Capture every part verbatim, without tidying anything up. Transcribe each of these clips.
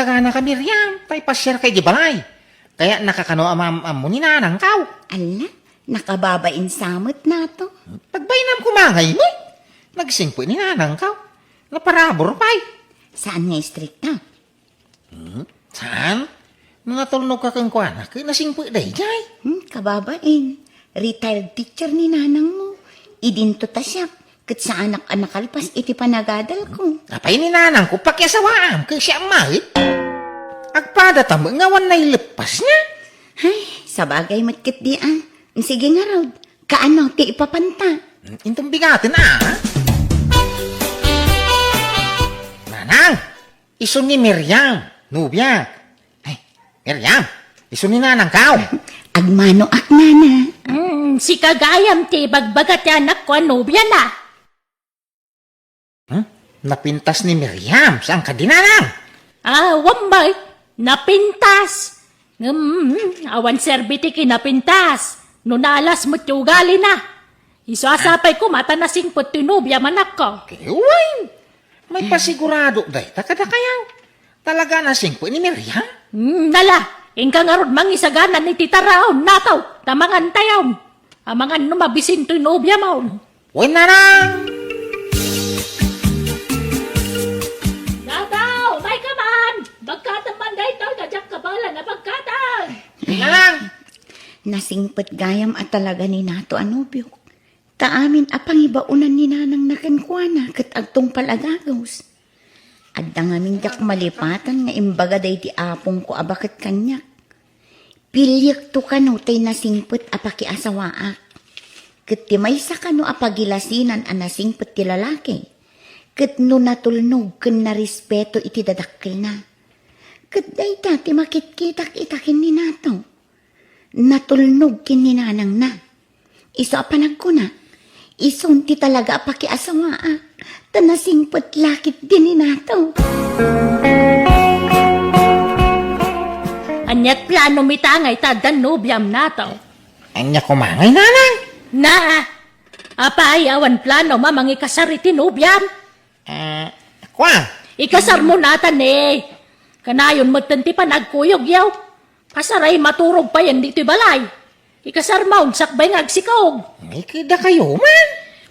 Agana ka, Miriam, ta ipasiarka idiay balay. Kayatnaka kano a maam-ammo ni nanangkaw. Ala, nakababain sa met, Nato. Pagbainam koma ngay met. Nagsingpet ni nanangkaw. Naparabur pay. Saan nga istrikta? Hmm? Saan? No natulnogka kenkuana, ket nasingpet daydiay. Hmm, kababain. Retired teacher ni nanangmo. Idinto ta siak, ket saanak a nakalpas iti panagadalko. Apay ni nanangko, pakiasawaam, ket siak met. Agpada ta met nga awan naileppasna. Ay, sabagay met ketdi a. Sige ngarud, kaano ti ipapanta? Inton bigaten a. Nanang! Isu ni Miriam, nobiak. Ay, Miriam, isu ni nanangkaw. Agmanoak, nana. Hmm, sika gayam ti ibagbaga ti anakko a nobiana. Hmm? Napintas ni Miriam, saan kadi, nanang? Ah, awan met, napintas. Ngem, awan serbi ti kinapintas. No naalas met ti ugalina. Isu a sapay koma ta nasingpet ti nobiam, anakko. Ket wen, maipasigurado dayta kadakayo. Talaga a nasingpet ni Miriam? Hmm, ala, inka ngarud mangisagana iti taraon, Nato, ta mangantayon. Amangan no mabisin toy nobiam. Wen, nanang! Nato, umayka man! Bagkatem man daytoy, ta diak kabaelan a bagkaten! Nanang! Nasingpet gayam a talaga ni Nato a nobiok. Ta amin a pangibaonan ni nanangna kenkuana ket agtungpal a dagus. Adda ngamin diak malipatan nga imbaga daydi apongko a baket kaniak. Piliekto kano tay nasingpet a pakiasawaak. Ket ti maysa kano a pagilasinan a nasingpet ti lalaki, ket no natulnog ken narespeto iti dadakkelna. Ket dayta ti makitkitak ita ken ni Nato. Natulnog ken ni nanangna. Isu a panagkuna, isun ti talaga a pakiasawaak, ta nasingpet la ketdi ni Nato. Aniat plano mi ta ngay ta addan nobiam, Nato? Ania koma ngay, nanang? Na, apay, awan plano a mangikasar iti nobiam? Eh, kua? Ikasarmo natan, eh. Kanayon metten ti panagkuyogyo. Kasaray maturog payen ditoy balay. Ikasarmon, sakbay nga agsikaog. Ay, kadakayo man.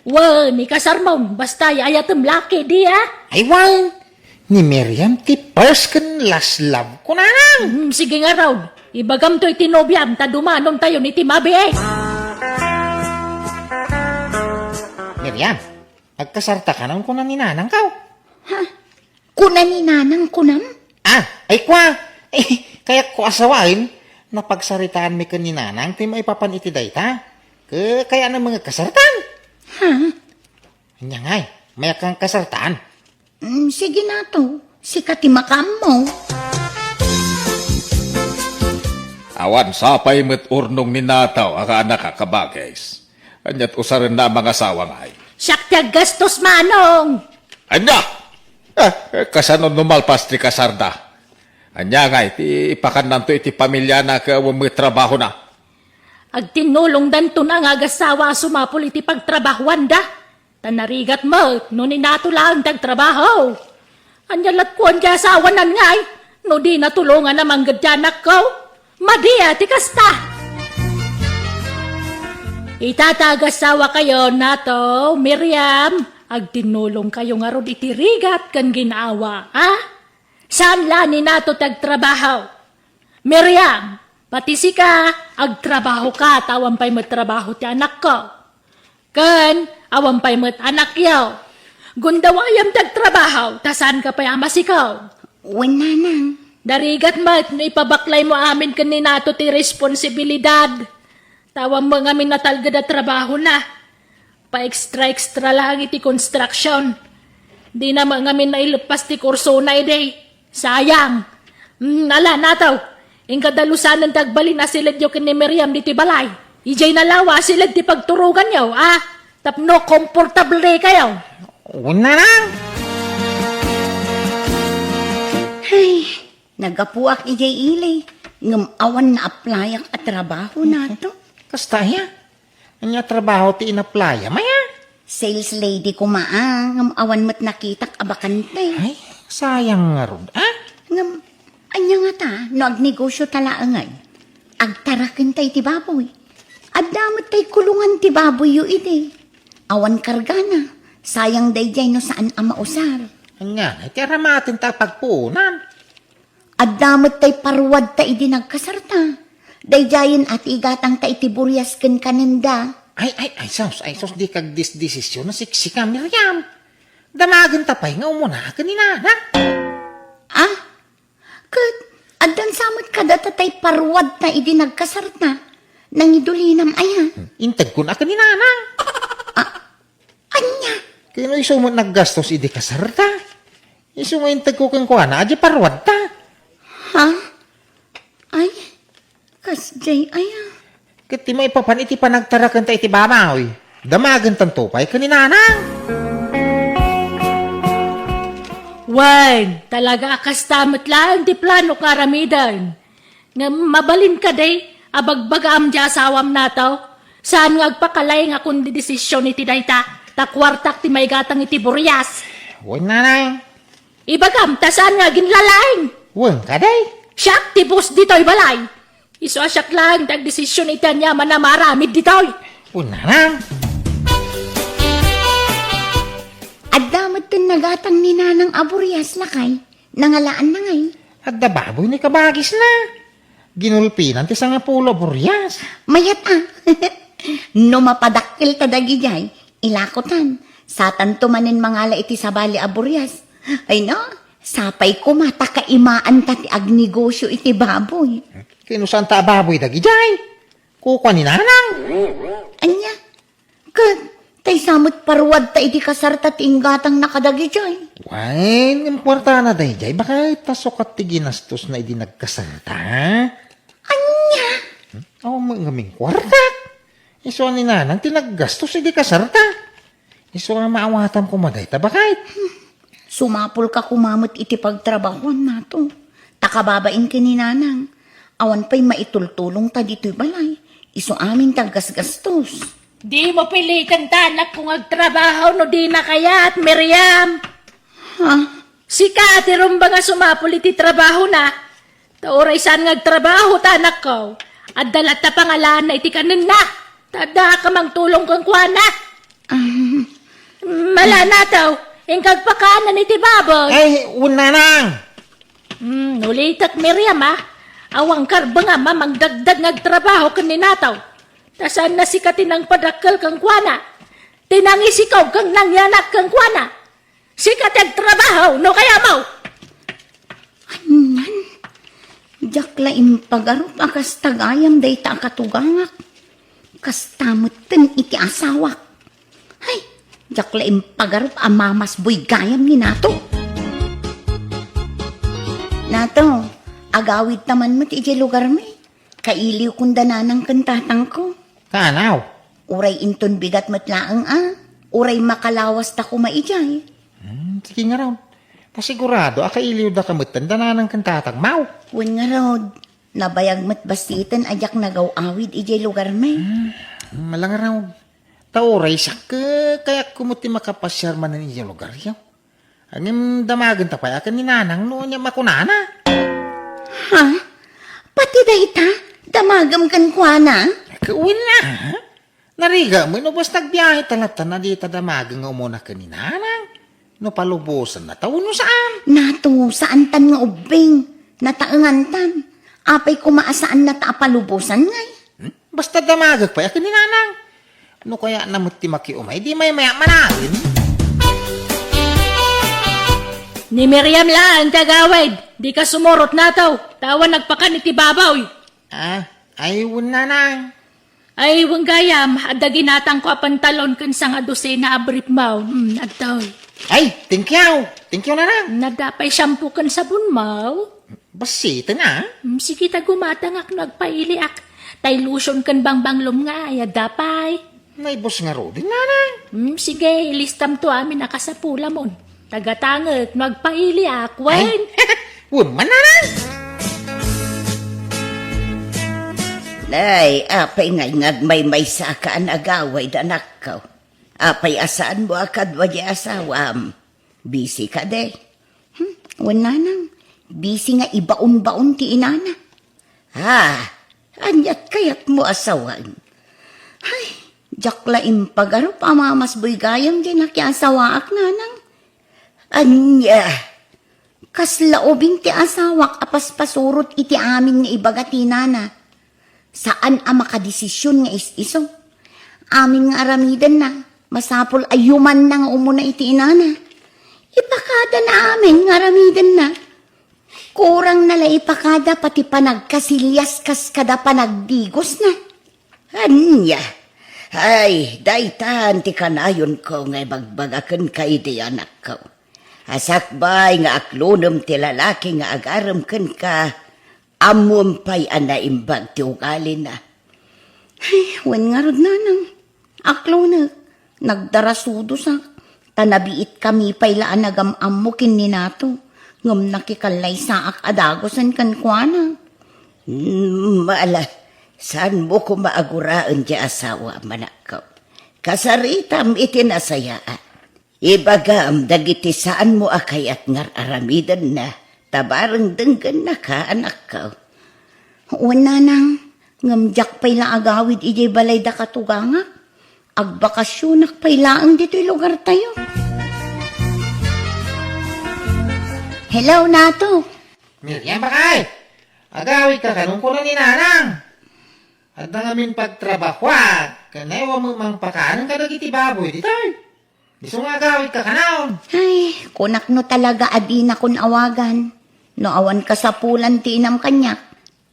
Wen, ikasarmon, basta ay-ayatem la ketdi, a. Ay, wen. Ni Miriam ti first ken last love ko, nanang. Hmm, sige ngarud. Ibagamto iti nobiam, ta dumanontayon iti mabiit. Miriam, agkasarta kano, kuna ni nanangko. Ha? Kuna ni nanang kunam? Ah, ay kua. Eh, kayatko a sawen, napagsaritaanmi ken ni nanang ti maipapan iti dayta. Ke, kayatna met nga kasartan. Ha? Ania ngay, mayat nga kasartan? Mm, sige Nato, sika ti makaammo. Awan sapay met urnong ni Nato a kaanak a kabages. Aniat usarenna a mangasawa ngay? Siak ti aggastos, Manong! Ania? Eh, eh, kasano no malpas ti kasarda? Ania ngay ti ipakannanto iti pamiliana ken awan met trabahona? Agtinnulongdanto nga agasawa a sumapul iti pagtrabahoanda. Ta narigat met no ni Nato laeng ti agtrabaho. Ania lat kuan ti asawana ngay, no dina tulongan a mangged ti anakko? Madi a ti kasta! Ita ta agasawakayo, Nato, Miriam, agtinnulongkayo ngarud iti rigat ken gin-awa, a? Saan la ni Nato ti agtrabaho? Miriam, pati sika, agtrabahoka ta awan pay met trabaho ti anakko. Ken awan pay met anakyo. Gundawayam ti agtrabaho, ta saanka pay a masikaw. Wen, nanang. Narigat met no ipabaklaymo amin ken ni Nato ti responsibilidad. Ta awan met ngamin natalged a trabahona. Pa-extra-extra laeng iti construction. Dina met ngamin naileppas ti kursona idi. Sayang. Hmm, ala, Nato. Inka dalusanen ti agbalin a siledyo ken ni Miriam ditoy balay. Idiay nalawa a siled ti pagturoganyo, a? Tapno komportablekayo. Una na. Ay, nagapuak idiay ili, ngem awan naaplayak a trabaho, Nato. Kasta aya? Ania trabaho ti inaplayam aya? Sales lady koma, a, ngem awan met nakitak a bakante. Ay, sayang ngarud, a? Ngem, Ania ngata no agnegosio ta laeng? Agtarakenta iti baboy. Adda met tay kulongan ti baboyyo idi. Awan kargana. Sayang daydiay no saan a mausar. Ania, ti aramatenta a pagpuonan. Adda met tay paruadta idi nagkasarta. Daydiayen a ti igatangta iti burias ken kanenda. Ay, ay, ay, sus, ay, sus, di kagdisdesisyon a siksika, Miriam. Damagenta pay nga umuna ken ni Nanang. Ah? Ket addan sa met kadata tay paruadta idi nagkasarta. Nangidulinam aya? Integkon a ken ni Nanang. Ah, ania? Ken no isu met naggastos idi kasarta. Isu nga integko kenkuana, adi paruadta. Ha? Ay, kasdiay aya. Ket ti maipapan iti panagtarakenta iti baboy, damagentanto pay ken ni Nanang. Wen, talaga a kasta met laeng ti planok nga aramiden. Ngem mabalin kadi a bagbagaam ti asawam, Nataw? Saan nga agpakalaing a kondidesisyon iti dayta, ta kuartak ti maigatang iti burias. Wen, Nanang. Ibagam, ta saan nga aginlalaing? Wen, kadi? Siak ti boss ditoy balay. Isu a siak laeng ti agdesisyon iti aniaman a maaramid ditoy. Wen, Nanang. Adda met ken nagatang ni Nanang a burias, lakay. Nangalaanna ngay? Adda baboy ni kabagisna. Ginulpinan ti sangapulo a burias. Mayat a. No mapadakkelta dagidiay, ilakotan. Satanto manen mangala iti sabali a burias. Ay no, sapay koma ta kaimaanta ti agnegosyo iti baboy. Ken no saanta a baboy dagidiay? Kukua ni Nanang. Ania? Ket, tay sa met paruadta idi kasarta ti inggatangna kadagidiay. Wen, ngem kuartana daydiay, baket ta sukat ti ginastosna idi nagkasarta. Ania? Hmm? Awan met ngamin kuartak. Isu a ni Nanang ti naggastos idi kasarta. Isu a maawatam koma dayta, baket. Sumapulka koma met iti pagtrabahuannato. Ta kababain ken ni Nanang, awan pay maitultulongta ditoy balay. Isu amin ti aggasgastos. Dimo piliten ta anakko nga agtrabaho no dina kayat, Miriam. Ha? Sika ti rumbeng a sumapul iti trabahona. Ta uray saan nga agtrabaho ta anakko, adda latta pangalaanna iti kanenna. Ta adda ka mangtulong kenkuana. Ah. Mala, Nataw, inka agpakaanan iti baboy. Ay, wen, Nanang. Hmm, ulitek, Miriam, a. Awan karbengam a mangdagdag nga agtrabaho ken ni Nataw. Ta saanna sika ti nangpadakkel kenkuana. Ti nangisikaw ken nangyanak kenkuana. Sika ti agtrabaho, no kayatmo. Anian? Diak la impagarup a kasta gayam dayta a katugangak. Kasta metten iti asawak. Ay, diak la impagarup a mamasboy gayam ni Nato. Nato, agawidta man met idiay lugarmi. Kailiwkon da nanang ken tatangko. Kanaw? Uray inton bigat met laeng a, uray makalawasta koma idiay. Hmm, sige ngarud. Ta sigurado a kailiwda ka metten da nanang ken tatangmo. Wen ngarud, nabayag met bassiten a diak nagaw-awid idiay lugarmi. Hmm, mala ngarud. Ta uray siak, kayatko met ti makapasiar manen idiay lugaryo. Ngem damagenta pay a ken ni nanang no ania makunana. Ha? Pati dayta, damagem kenkuana? Wen a. Narigat met no basta agbiahe ta latta a dita damagen nga umuna ken ni nanang. No palubosanna ta wenno saan. Nato, saantan nga ubbing. Nataengantan. Apay koma a saanna ta a palubosan ngay? Hmm? Basta damagek pay a ken ni nanang. No kayatna met ti makiumay, di maymayak managen. Ni Miriam laeng ti agawid, dika sumurot Nato, ta awan nagpakan iti baboy. Ah, ay, wen nanang. Ay, wen gayam, adda ginatangko a pantalon ken sangadosena a briefmo. Hmm, adtoy. Ay, thank you. Thank you, nanang. Adda pay shampoo ken sabonmo? Bassiten a. Hmm, sige ta gumatangak no agpailiak. Tay lotion ken bangbanglom nga ay, adda pay. Naibus ngaruden, nanang. Hmm, sige, ilistamto amin a kasapulamon. Tagatangek no agpailiak, wen. Ay, wen man, nanang. Nay, apay ngay nga agmaymaysa ka a nagaway, anakko? Apay a saanmo a kadua di asawam? Busy kadi? Hmm, wen nanang, Bisi nga ibaon-baon ti inana. Ah, aniat kayatmo a sawen? Ay, diak la impagarup a mamasboy gayam diay nakiasawaak, nanang. Ania? Kasla ubing ti asawak a paspasurot iti amin nga ibaga ti nana. Saan a makadesision nga is-isu. Amin nga aramidenna, masapul a yumanna nga umuna iti inana. Ipakadana amin nga aramidenna. Kurangna la ipakada pati panagkasilias kas kada panagdigosna. Ania? Ay, daytan ti kanayonko nga ibagbaga kenka idi, anakko. A sakbay nga aklonem ti lalaki nga agarem kenka, ammom pay a naimbag ti ugalina. Ay, wen ngarud, nanang. Aklonek, nagdarasudosak, ta nabiitkami pay la a nagam-ammo ken ni Nato, ngem nakikallaysaak a dagusen kenkuana. Mm, ala, saanmo koma a guraen ti asawa, manakko. Kasaritam iti nasayaat. Ibagam dagiti saanmo a kayat nga ar-aramidenna, ta bareng denggennaka, anakko. Wen, nanang, ngem diak pay la agawid idiay balay da katugangak. Agbakasionak pay laeng ditoy lugartayo. Hello, Nato. Miriam, bakay! Agawidka kano kunkuana ni nanang. Adda ngamin pagtrabahoak, ken awan met mangpakanen kadagiti baboy ditoy. Isu nga agawidka kano. Ay, kunak no talaga a dinakon awagan. No awan kasapulan ti inam kaniak,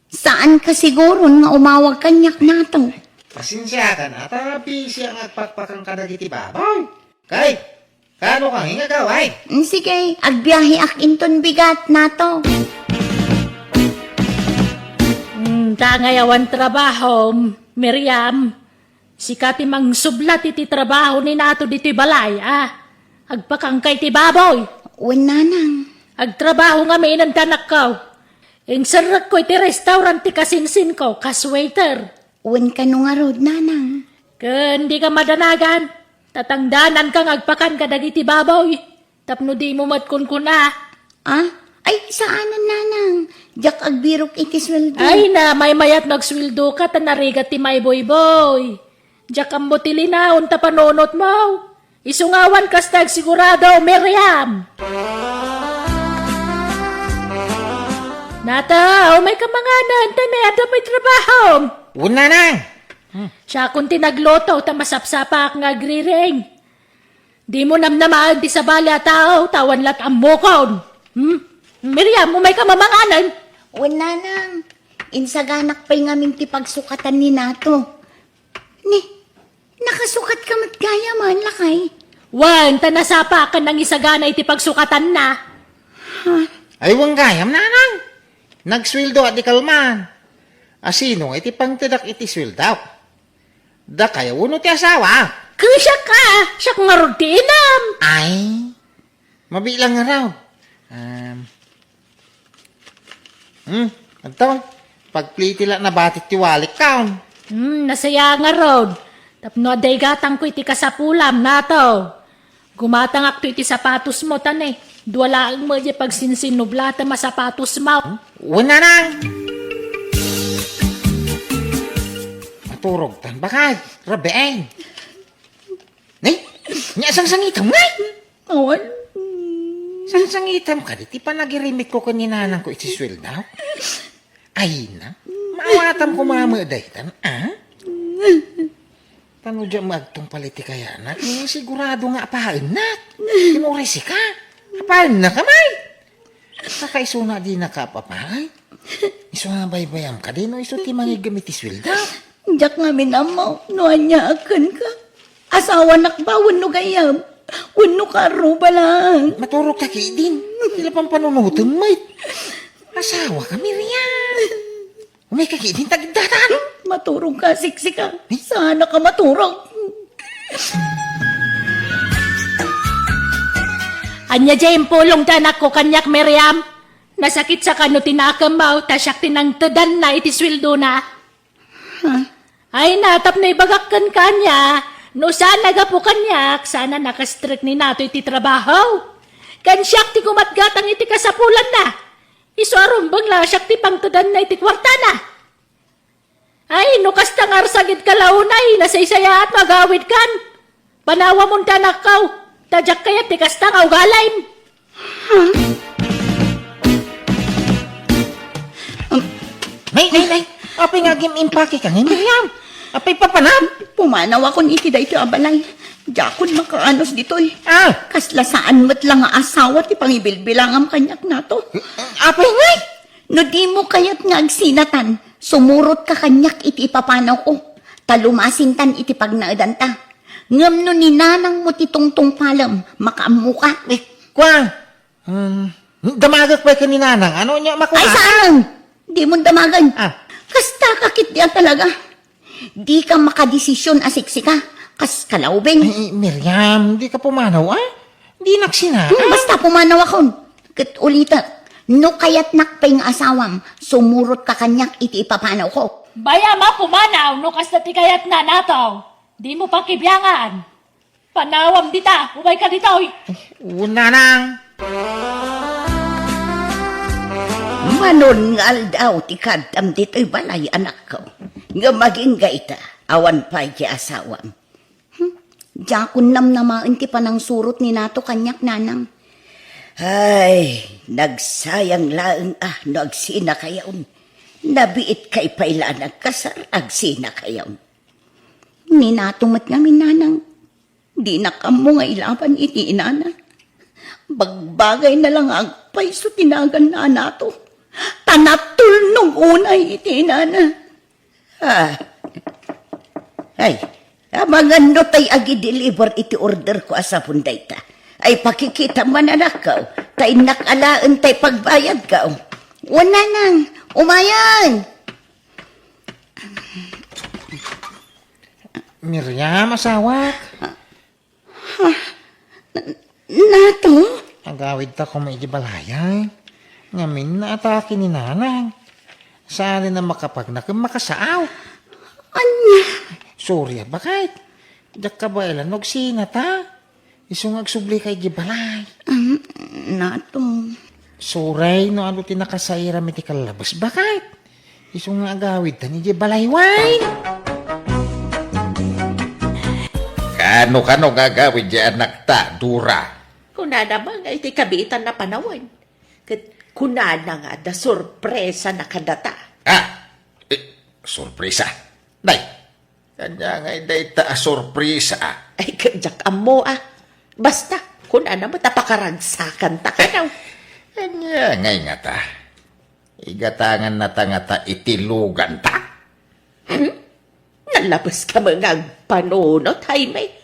saanka siguron nga umawag kaniak, Nato. Pasensiakan, a ta bisiak nga agpakpakan kadagiti baboy. Kay, kano kami nga agawid? Mm, sige, agbiaheak inton bigat, Nato. Mm, ta ngay awan trabahom, Miriam. Sika ti mangsublat iti trabaho ni Nato ditoy balay, a? Agpakanka iti baboy. Wen, nanang. Agtrabaho ngamin, anakko. Inserrekko iti restaurant ti kasinsinko, kas waiter. Wen kano ngarud, nanang. Ken dika madanagan, ta tangdananka nga agpakan kadagiti baboy. Tapno dimo met kunkuna. Ah? Ay, saanen, nanang. Diak agbirok iti sueldo. Ay na, maymayat no agsueldoka ta narigat ti maibuybuy. Diak ammo ti linaon ta panunotmo. Isu nga awan kasta agsigurado, Miriam. Nato, umayka manganen, ta adda pay trabahom. Wen, nanang. Siakon ti nagluto, ta masapsapaak nga agriring. Dimo namnamaen ti sabali a tao, ta awan la't ammokon. Hmm? Miriam, umayka manganen. Wen, nanang, insaganak pay ngamin ti pagsukatan ni Nato. Ni, nakasukatka met gayam, lakay? Wen, ta nasapaak a nangisagana iti pagsukatanna. Ha? Ay, wen gayam, nanang. Nagsueldoak di kalman. A sino nga iti pangtedak iti sueldok? Dakay wenno ti asawa? Ken siak a, siak ngarud ti inam. Ay, mabilang ngarud. Um, hmm, adto, pagpliti la nabatit ti walik kaon. Hmm, nasaya ngarud. Tapno adda igatangko iti kasapulam, Nato. Gumatangakto iti sapatosmo, ta ne, dua laeng met diay pagsinsinnublatan a sapatosmo. Wen, nanang. Maturogtan, bakay, rabiin. Ne? Nia, sangsangitam, ne? Awan. Sangsangitam kadi ti panagirimitko ken ni nanangko iti sueldo? Ay na, maawatam koma met daytan, a? Ta no diak agtungpal iti kayanak, eh, sigurado nga apaennak. Timurisika. Apaennak, amay. Saka isuna dinaka apapaen. Isu nga baybayam kadi no isu ti mangiggem iti sueldo. Diak ngamin ammo no ania a kenka. Asawanak ba wenno gayyem? Wenno karruba lang? Maturogka ketdin. Ti la pampanunotem met. Asawaka, Miriam. Umayka ketdin ta giddatan. Maturogka, siksika. Eh? Saanaka maturog. Ania diay impulong ti anakko kaniak, Miriam? Nasakitsa kano ti nakemmo, ta siak ti nangtedanna iti sueldona. Ha? Ay na, tapno ibagak kenka ania, no saan a gapu kaniak, saan a nakastrek ni Nato iti trabaho. Ken siak ti gumatgatang iti kasapulanna. Isu a rumbeng la siak ti pangtedanna iti kuartana. Ay, no kasta nga arsagidka la unay, nasaysayaat no agawidkan. Panawamon ti anakkaw, ta diak kayat ti kasta nga ugalim. Nay, nay, nay! Apay nga agim-impake ka ngay, Miriam? Apay papanam? Pumanaw akon iti daytoy a balay. Diakon makaanos ditoy. Ah! Kasla saan met la nga asawa ti pangibilbilangam kaniak nato. Apay ngay? No dimo kayat nga agsinatan, sumurotka kaniak iti ipapanawko, ta lumasintan iti pagnaedanta. Ngem no ni nanangmo ti tungtungpalem, makaammoka. Eh, kua, um, damagek pay ken ni nanang. Ano nya makua? Ay, saan? Dimon damagen. Ah. Kasta ka ketdi a talaga. Dika makadesision a siksika, kas kalaubing. Ay, Miriam, dika pumanaw, ah? Dinak sina, Hmm, ah? Basta pumanaw akon. Ket ulitek, no kayatnak pay nga asawam, sumurotka kaniak iti ipapanawko. Bayam a pumanaw no kasta ti kayatna, Natong. Dimo pakibiangan. Panawam dita, umayka ditoy. Unanang. Manon nga aldaw ti kaadam ditoy balay, anakko. Ngem agingga ita, awan pay ti asawam. Hmm? Diakon namnamaen ti panangsurot ni Nato kaniak, nanang. Ay, nagsayang laeng a no agsinakayon. Nabiitkay pay la a nagkasar, agsinakayon. Ni Nato met ngamin, nanang. Dinak ammo nga ilaban iti inana. Bagbagayna la nga agpayso ti naganna a Nato. Ta natulnog unay iti inana. Ah. Ay, amangan no tay agi-deliver iti orderko a sabon dayta. Ay, pakikitam man, anakko. Ta innak alaen tay pagbayadko. Wen, nanang, umayen. Miriam, asawak. Ha? N-, Nato? Agawidta koma iti balay. Ngamin, naatake ni nanang. Saan a makapagna ken makasaaw. Ania? Sorry a, baket. Diak kabaelan no agsinata. Isu nga agsublika iti balay. Um, Nato. Sorry no adu ti nakasairam iti kallabes, baket. Isu nga agawidtan iti balay, wen. Kano, kano nga agawid ti anakta, Dora? Kunana man nga iti kabiitanna panawen. Ket kunana nga adda sorpresana kadata. Ah! Eh, sorpresa? Nay, ania ngay dayta a sorpresa, a? Ay, ket diak ammo, a. Basta, kunana met a pakaragsakanta kano. Ania ngay ngata? Igatangannata ngata iti luganta? Hmm? Nalabeska met nga agpanunot, Jaime.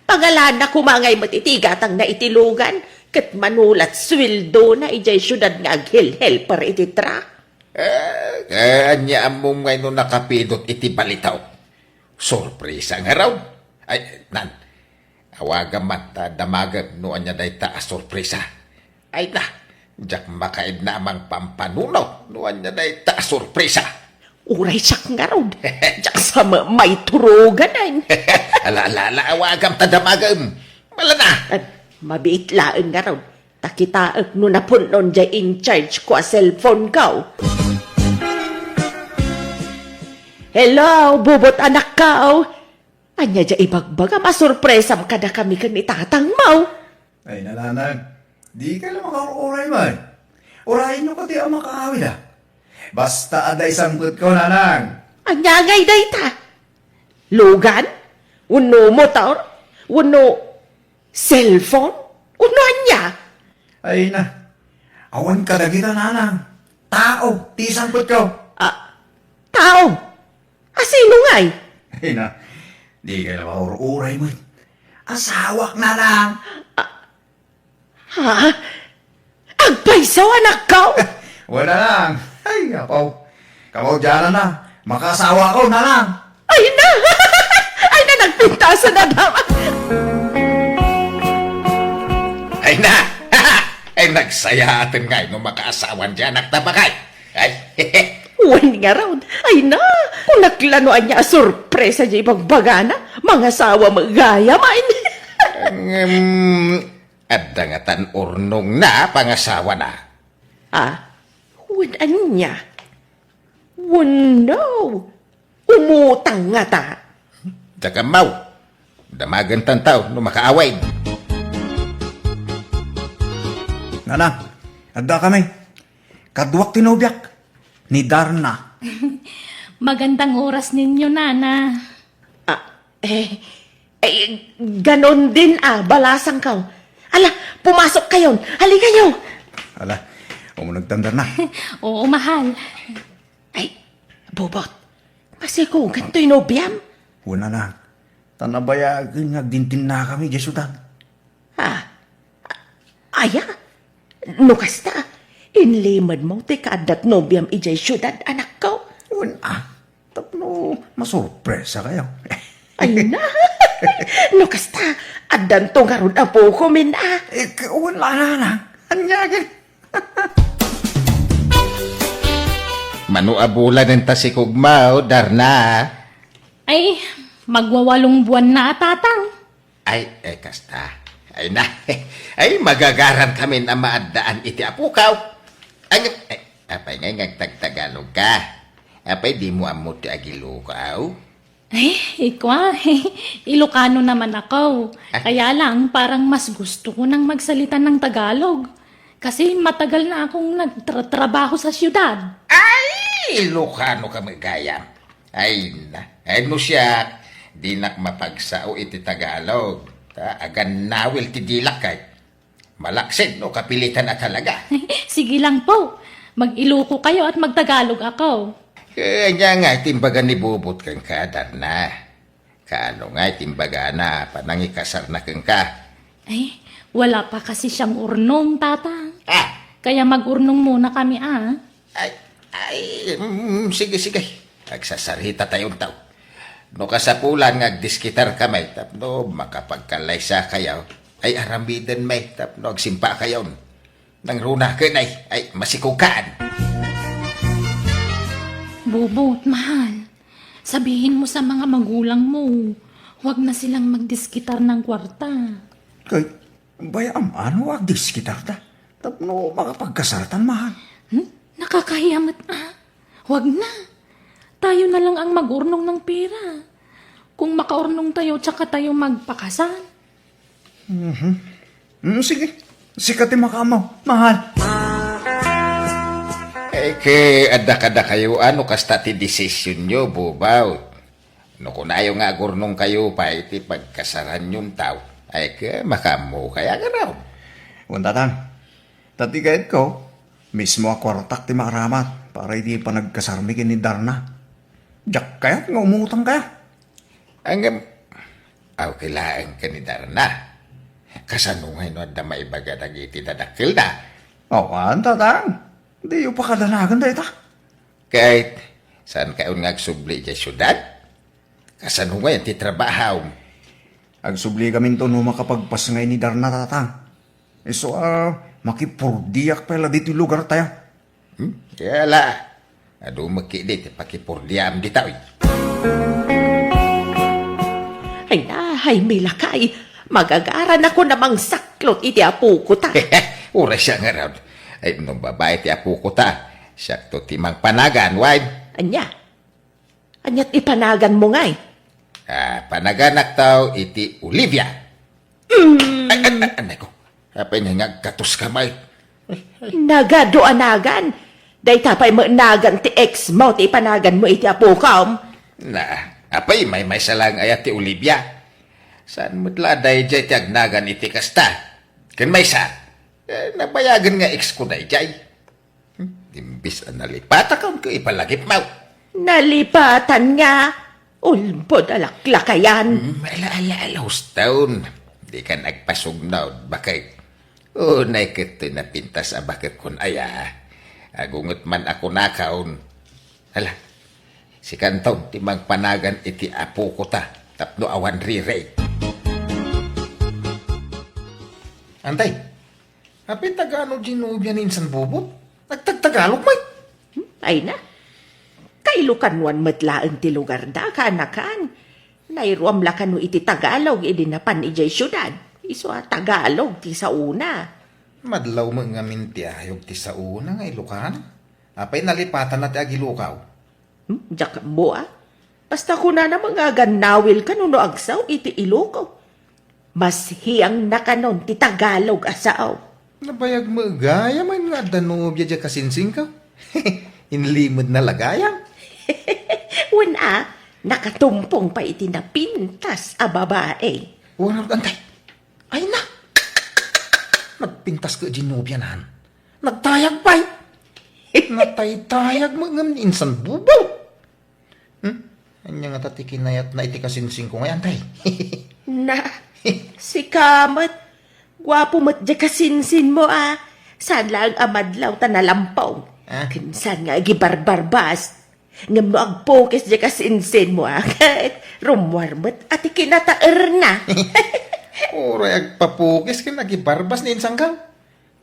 Pangalana koma ngay met iti igatangna iti lugan, ket manulat sueldona idiay siudad nga aghelhelper iti truck. Eh, eh, ania ammom ngay no nakapidot iti balitaw? Sorpresa ngarud. Ay, nan, awagam man ta damagem no ania dayta a sorpresa. Ay na, diak makaibna a mangpampanunot no ania dayta a sorpresa. Uray siak ngarud, diak sa ma-, maituruganan. Ala, ala, ala, awagam ta damagem. Malana. Eh, mabiit laeng ngarud. Ta kitaek no napun-on diay in charge ko a cellphone ko. Hello, bubot anakko. Ania diay ibagbagam a sorpresam kadakami ken ni tatangmo? Ay, nanang, dika la makaur-uray met. Urayenyo kadi a makaawid, a. Basta adda isangpetko, nanang. Ania ngay dayta? Lugan? Wenno motor? Wenno cellphone? Wenno ania? Ay na, awan kadagita, nanang. Tao ti isangpetko. Ah, tao? A sino ngay? Ay na, dika la makaur-uray met. Asawak, nanang. Ah, ha? Agpayso, anakko? Wen, nanang. Ay, apo. Kamaudiananna, makaasawakon, nanang. Ay na! Ay na, nagpintasan na daw. Ay na! Ay, nagsayaaten ngay no makaasawan diay anakta, baket. Ay. Wen ngarud. Ay na! Kunak la no ania a sorpresa diay ibagbagana. Mangasawa met gayam, ay. Ngem, adda ngatan urnongna a pangasawana. Ah, Wen ania? Wenno, umutang ngata? Diak ammo. Damagentan taw no makaawid. Nana, adda kami. Kaduak ti nobiak, ni Darna. Magandang oras ninyo, Nana. Ah, eh, eh, ganon din, ah, balasang kaw. Ala, pumasok kayon. Halikayo. Ala, umuneg tan, Darna. Oo, mahal. Ay, Bobot, masikugan toy nobiam? Wen, Nana. Ta nabayagen nga agdindinnakami idiay siudad. Ah, aya? No kasta, inlimedmo ti kaaddat nobiam idiay siudad, anakko? Wen, ah, tapno masurpresakayo. Ay na! No kasta, addanto ngarud a pukomin, ah. Eh, k-, wen, Nana, Nana. Ania ket? Mano a bulan enta sikugmo, Darna? Ay, magwawalong buwan na a, Tatang. Ay, eh, kasta. Ay na. Ay, magagaran kamin a maaddaan iti apokaw. Ang, ay, apay ngay nga agtagtagalog ka? Apay dimo ammo ti agilokaw? Ay, ikwa, Ilocano naman ako. Ah. Kaya lang, parang mas gusto ko nang magsalita ng Tagalog. Kasi matagal na akong nagtratrabaho sa siyudad. Ay, Ilocano ka met gayam. Ay na, ay no siak, dinak mapagsao iti Tagalog. Ta, agannawil ti dilak kay. Malaksid no kapilitan a talaga. Sige lang po. Mag-Iloko kayo at magtagalog ako. Eh, ania nga ti imbaga ni Bobot kenka, Darna? Kaano nga ti imbagana, panangikasarna kenka? Ay, wala pa kasi siyang urnong, Tatang. Ah! Kaya mag-urnong muna kami, ah. Ay, ay, mm, sige, sige. Agsasarita tayon taw. No kasapulan nga agdiskitar kami, tapno makapagkalaysa kayo, ay aramiden may, tapno agsimpa kayon. Nangruna ken ay, ay, masikugkaan. Bobot, mahal. Sabihin mo sa mga magulang mo, huwag na silang magdiskitar ng kwarta. Kay, bay-am ano agdiskitarda? Tapno makapagkasartan, mahal. Hmm? Nakakahiya met, ah. Huwag na. Tayo na lang ang mag-urnong ng pera. Kung makaurnong tayo, tsaka tayo magpakasal. Mhm. Mm, sige. Sika ti makaammo, mahal. Eh, ke, adda kadakayo, ano kasta ti desisyonyo, Bubaw? No kunayo nga agurnong kayo pay iti pagkasaranyon taw, ay ke, makaammo kaya nga raw? Wen, Tatang. Ta ti kayatko, mismo a kuartak ti maaramat para iti panagkasarmi ken ni Darna. Diak kayat nga umutang kaya. Ngem, aw, kailaeng ken ni Darna. Kasano ngay no adda maibaga dagiti dadakkelda? Awan, Tatang. Diyo pakadanagan dayta. Ket, saan kayon nga agsubli idiay siudad? Kasano ngay ti trabahom? Agsubli kaminto no makapagpas ngay ni Darna, Tatang. Isu a, makipurdiak pay la ditoy lugar tayo. Hmm? Kaya la, adu met ketdi ti pakipurdiam ditoy. Ay na, ay, milakay. Magagaran ako na mangsaklot iti apoko ta. Uray siya nga raw. Ay, no babae ti apoko ta, siak to ti mangpanagan, wen? Ania? Ania ti panaganmo ngay? Ah, panaganak taw iti Olivia. Mm. Ay, ay, ay, anay ko. Apay nga agkatos ka, may? Nagadu a nagan. Dayta pay met nagan ti ex mo ti ipanaganmo iti apokom. Na, apay maymaysa lang aya ti Olivia? Saan met la daydiay ti agnagan iti kasta? Ken maysa, eh, nabayagen nga ex ko daydiay. Hmm? Imbis a nalipatan ka, ket ipalagipmo. Nalipatan nga? Ulbod a laklakayan. Hmm, ala, ala, ala, huston. Dikan agpasugnod, baket. Unay ket toy napintas a baket kon aya. Agunget man a kunakon. Ala, sikanto ti mangpanagan iti apoko ta, tapno awan riri. Antay, Apay, taga-ano diay nobia ni insan Bobot? Nagtagtagalog met. Hmm, ay na. Kailokanoan met laeng ti lugarda, kaanakan. Nairuam la kano iti Tagalog idi napan idiay siudad. Isu a Tagalog ti saona. Madlaw met ngamin ti ayog ti saona nga Ilokano. Apay nalipatanna ti agilukaw? Hmm, diak ammo, a. Basta kunana met nga agannawilka no, no agsaw iti iluko. Mas hiang na kanon ti Tagalog a sao. Nabayag met gayam nga adda nobia diay kasinsingko. Inlimedna la gayam. Wen a, nakatumpong pay iti napintas a babae. Wen, antay. Ay na! Nagpintas ket diay nobianan. Nagtayag pay. Nataytayag met ngem insan bubo. Hmm? Ania ngata ti kinayatna iti kasinsingko ngay, antay? Na, sika met. Guapo met diay kasinsinmo, a. Saan laeng a madlaw ta nalampaw. Ah? Ken saan nga agibarbarbas. Ngem no agpukis diay kasinsinmo, a, ket rummuar met a ti kinataerna. Uray agpapukis ken agibarbas ni insangko.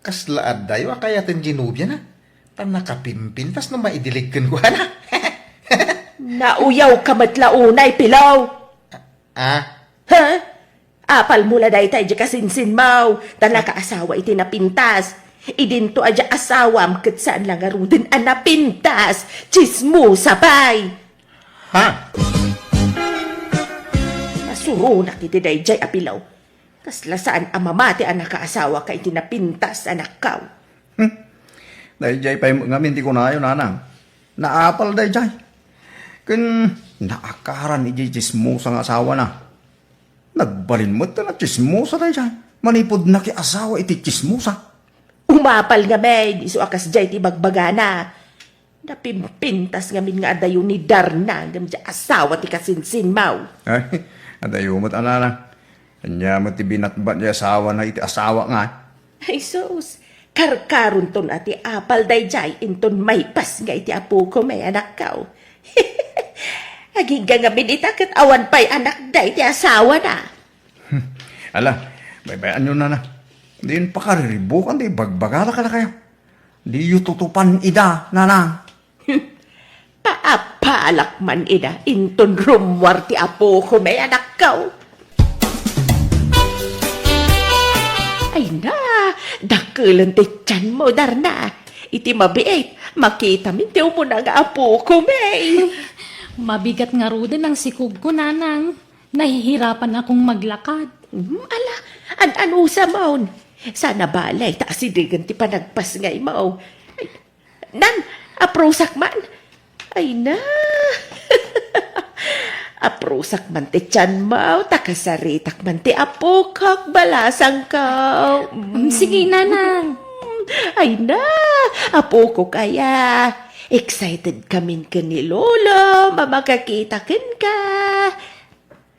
Kasla addayo a kayaten diay nobiana. Ta nakapimpintas no maidilig kenkuana. Nauyawka met la unay, Pilaw. Ah? Ha? Apalmo la dayta idiay kasinsinmo, ta nakaasawa iti napintas. Idinto a diay asawam ket saan la ngaruden a napintas. Tsismosa pay. Ha? Nasuronak iti daydiay a Pilaw. Kasla saan a mamati a nakaasawaka iti napintas, anakko. Hmm. Daydiay pay ngamin ti kunayo, nanang. Naapal daydiay. Ken naakaran idiay tsismosa nga asawana. Nagbalin met ta natsismosa daydiay. Manipud nakiasawa iti tsismosa. Umapal ngamin, isu a kasdiay ti bagbagana. Napimpintas ngamin nga adayo ni Darna ngem diay asawa ti kasinsinmo. Ay, adayo met a nanang. Ania met ti binatbat diay asawana iti asawa nga? Ay sus, karkaronton a ti apal daydiay inton maipasngay ti apokon, anakko. Agingga ngamin ita ket awan pay anakda iti asawana. Hmm. Ala, baybay-anyo, nanang. Diyon pakariribukan ti ibagbagada kadakayo. Diyo tutupan ida, nanang. Paapalak man ida inton rummuar ti apokon, anakko. Ay na, dakelen ti tianmo, Darna. Iti mabiit, makitamin ti umuna nga apokon. Mabigat ngaruden ang sikogko, nanang. Nahihirapan akong maglakad. Hmm, ala, an-anusamon. Saan a bale ta asidegen ti panagpasngaymo. Ay, nan, aprusak man. Ay na. Aprusak man ti tianmo, ta kasaritak man ti apokok, balasangko. Mm, sige, nanang. Ay na, apokok aya. Excited kamin ken ni Lolo, a makakita kenka.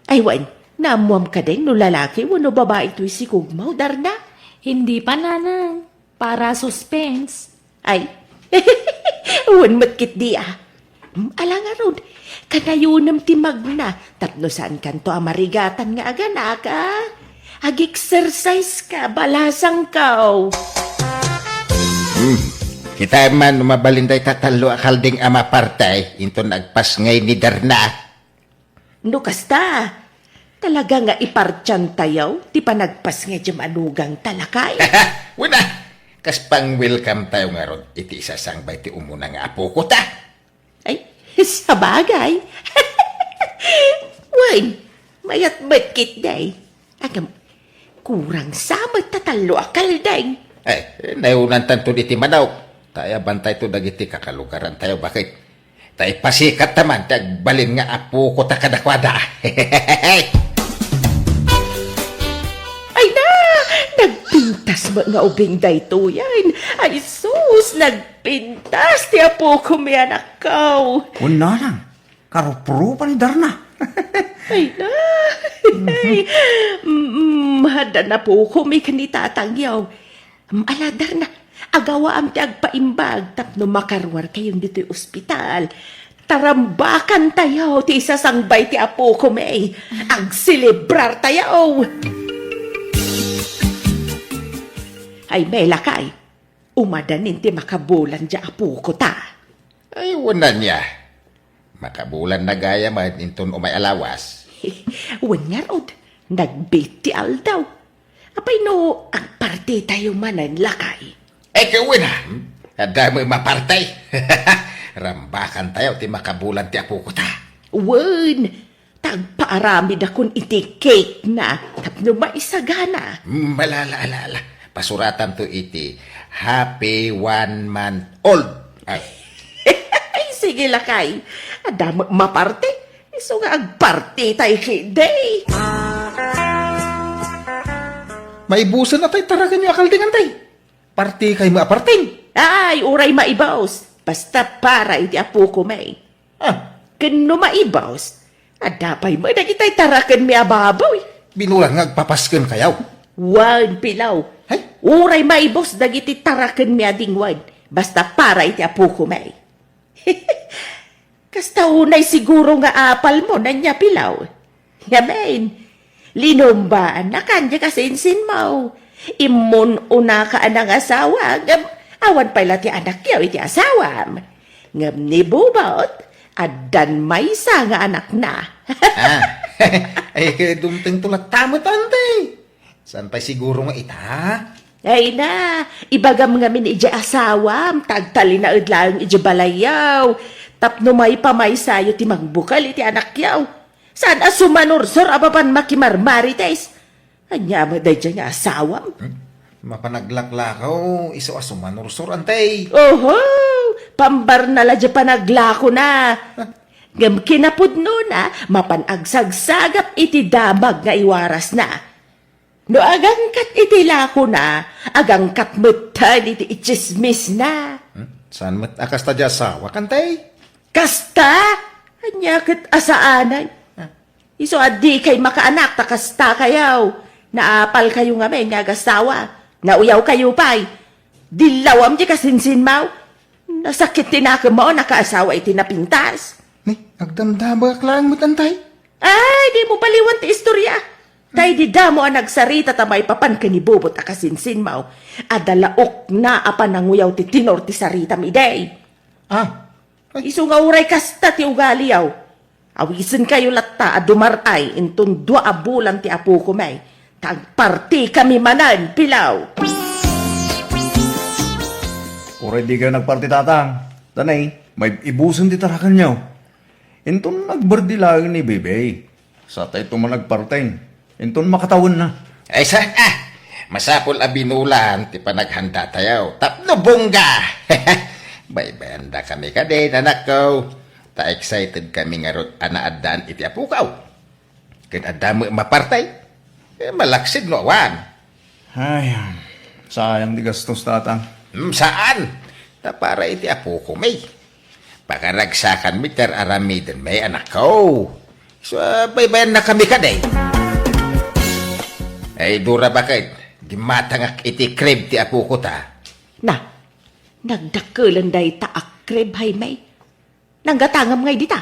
Ay, wen, naammoam kadi no lalaki wenno babai toy sikogmo, Darna? Hindi pa, nanang. Para suspense. Ay, wen met ketdi, a. Hmm, ala ngarud, kanayonem ti magna tapno saankanto a marigatan nga aganak, a. Ag-exercise ka, balasangko. Hmm. Kitaem man no mabalin dayta tallo a kalding a maparte inton agpasngay ni Darna. No kasta, talaga nga ipartiantayo ti panagpasngay diay manugangta, lakay. Wen a, kas pang-welcome tayo ngarud iti isasangbay ti umuna nga apokota. Ay, sabagay. Wen, mayat met ketdi. Agam, kurang sa met ta tallo a kalding. Ay, nayawnantanto iti manok. Ta ayabantayto dagiti kakalugarantayo, baket ta ipasikatta man ti agbalin nga apokota kadakuada. Ay na! Nagpintas met nga ubing daytoyen. Ay sus, nagpintas ti apokon, anakko. Kunana, karuprupa ni Darna. Ay na! Ay, mm, adda napukomi ken ni tatangyo. Mm, ala, Darna, agawaam ti agpaimbag tapno makaruarkayon ditoy ospital. Tarambakantayo ti isasangbay ti apokomi. Agselebrartayo. Ay, lakay, umadanin ti makabulan diay apokota. Ay, wen ania. Makabulanna gayam inton umay a lawas. Wen ngarud, nagbiit ti aldaw. Apay no agpartitayo manen, lakay? Ay, ket wen a. Adda met maparti. Rambakantayo ti makabulan ti apokota. Wen, ta agpaaramidakon iti cake na tapno maisagana. Mm, ala, ala, ala, ala. Pasuratanto iti happy one month old. Ah. Ay, sige lakay. Adda met maparti. Isu nga agpartitay ketdi. Maibusen a tay tarakenyo a kalding, tay. Partikay met a parting. Ay, uray maibus. Basta para iti apoko met. Ah. Ken no maibus, adda pay met dagitay tarakenmi a baboy. Binulan nga agpapaskenkayo. Wen, Pilaw. Hay? Uray maibus dagiti tarakenmi a dingwen. Basta para iti apoko met. Kasta unay siguro nga apalmo, ania, Pilaw? Ngamin, linumbaannakan diay kasinsinmo. Immun-unaka a nangasawa, ngem awan pay la ti anakyo iti asawam. Ngem ni Bubot, addan maysa nga anakna. Ah, ay, ket dumtengto latta met, anti. Saan pay siguro nga ita? Ay na, ibagam ngamin idiay asawam, ta agtalinaed laeng idiay balayyo. Tapno maipamaysayo ti mangbukel iti anakyo. Saan a sumanursor a mapan makimarmarites? Ania met daydiay nga asawam? Hmm? Mapan aglaklakaw, isu a sumanursor, anti. Oho, pambarna la diay panaglakona. Ngem kinapudnona, mapan agsagsagap iti damag nga iwarasna. No agangkat iti lakona, agangkat metten iti itsismisna. Hmm? Saan met a kasta diay asawak, anti? Kasta? Ania ket a saanen? Ah. Isu a dikay makaanak ta kastakayo. Naapalkayo ngamin nga agasawa. Nauyawkayo pay. Dillawam diay kasinsinmo. Nasakit ti nakemmo a nakaasawa iti napintas. Ni, agdamdamagak laeng met, anti. Ay, dimo baliwan ti istoria. Ta idi damo a nagsarita ta maipapan ken ni Bubot a kasinsinmo, adda la ukna a pananguyaw ti tenor ti saritam idi. Ah. Ay. Isu nga uray kasta ti ugaliyo. Awisenkayo latta a dumar-ay inton dua a bulan ti apoko met, ta agpartikami manen, Pilaw. Uray dikayo nagparti, Tatang. Danay, maibusen ti tarakenyo. Inton nagberdi laeng ni Bebe, satayto man agparti. Inton makatawenna. Ay, saan a? Masapul a binulan ti panaghanda tayo. Tapno bongga! Baybayandakami kadi, anakko. Ta excited kami ngarud a naaddaan iti apukaw. Ken adda met maparti. Eh, malaksid no awan. Ay, sayang ti gastos, Tatang. Hmm, saan? Ta para iti apoko met. Pakaragsakan met ti ar-aramiden met, anakko. So, ah, baybayannakami kadi. Ay, Dora, baket, dimmatangak iti crib ti apoko ta. Na, nagdakkelen dayta a crib, Jaime. Nanggatangam ngay dita.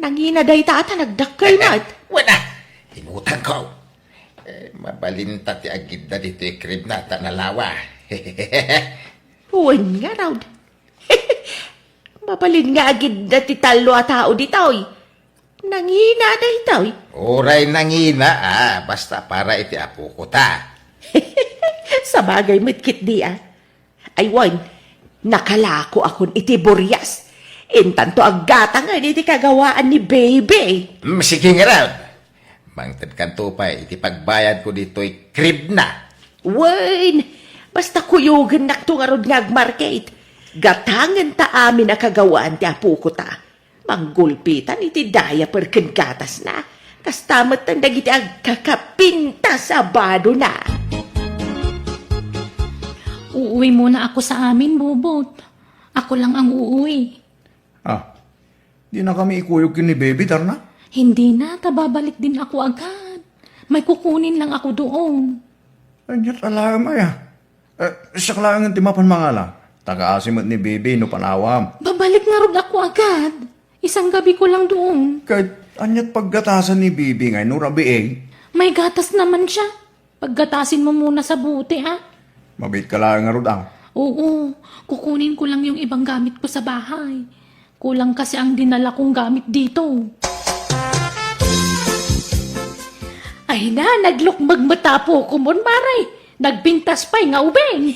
Nangina dayta a ta nagdakkel met. Wen a, inutangko. Eh, mabalinta ti agidda ditoy crib na ta nalawa. Wen ngarud. Mabalin nga agidda ti tallo a tao ditoy. Nangina daytoy. Uray nangina, ah, basta para iti apoko ta. Sabagay met ketdi, ah. Ay wen, nakalakoakon iti burias. Intanto aggatangen iti kagawaan ni Baby. Mm, sige ngarud. Mangtedkanto pay iti pagbayadko ditoy crib na. Wen, basta kuyogennakto ngarud nga agmarket. Gatangenta amin a kagawaan ti apoko ta. Manggulpitan iti diaper ken gatasna. Kasta metten dagiti agkakapintas a badona. Uuwi muna ako sa amin, Bubot. Ako lang ang uuwi. Ah, dinakami ikuyog ken ni Baby, Darna? Hindi na, ta babalik din ako agad. May kukunin lang ako doon. Ania't alaem aya? Eh, siak laengen ti mapan mangala. Tagaasi met ni Bibi no panawam. Babalik ngarud ako agad. Isang gabi ko lang doon. Ket ania't paggatasan ni Bibi ngay no rabii? May gatas naman siya. Paggatasin mo muna sa bote, ha? Mabiit ka laeng ngarud, ah. Oo, kukunin ko lang yung ibang gamit ko sa bahay. Kulang kasi ang dinala kong gamit dito. Ay na, naglukmeg met a apokon, Mare. Nagpintas pay nga ubing.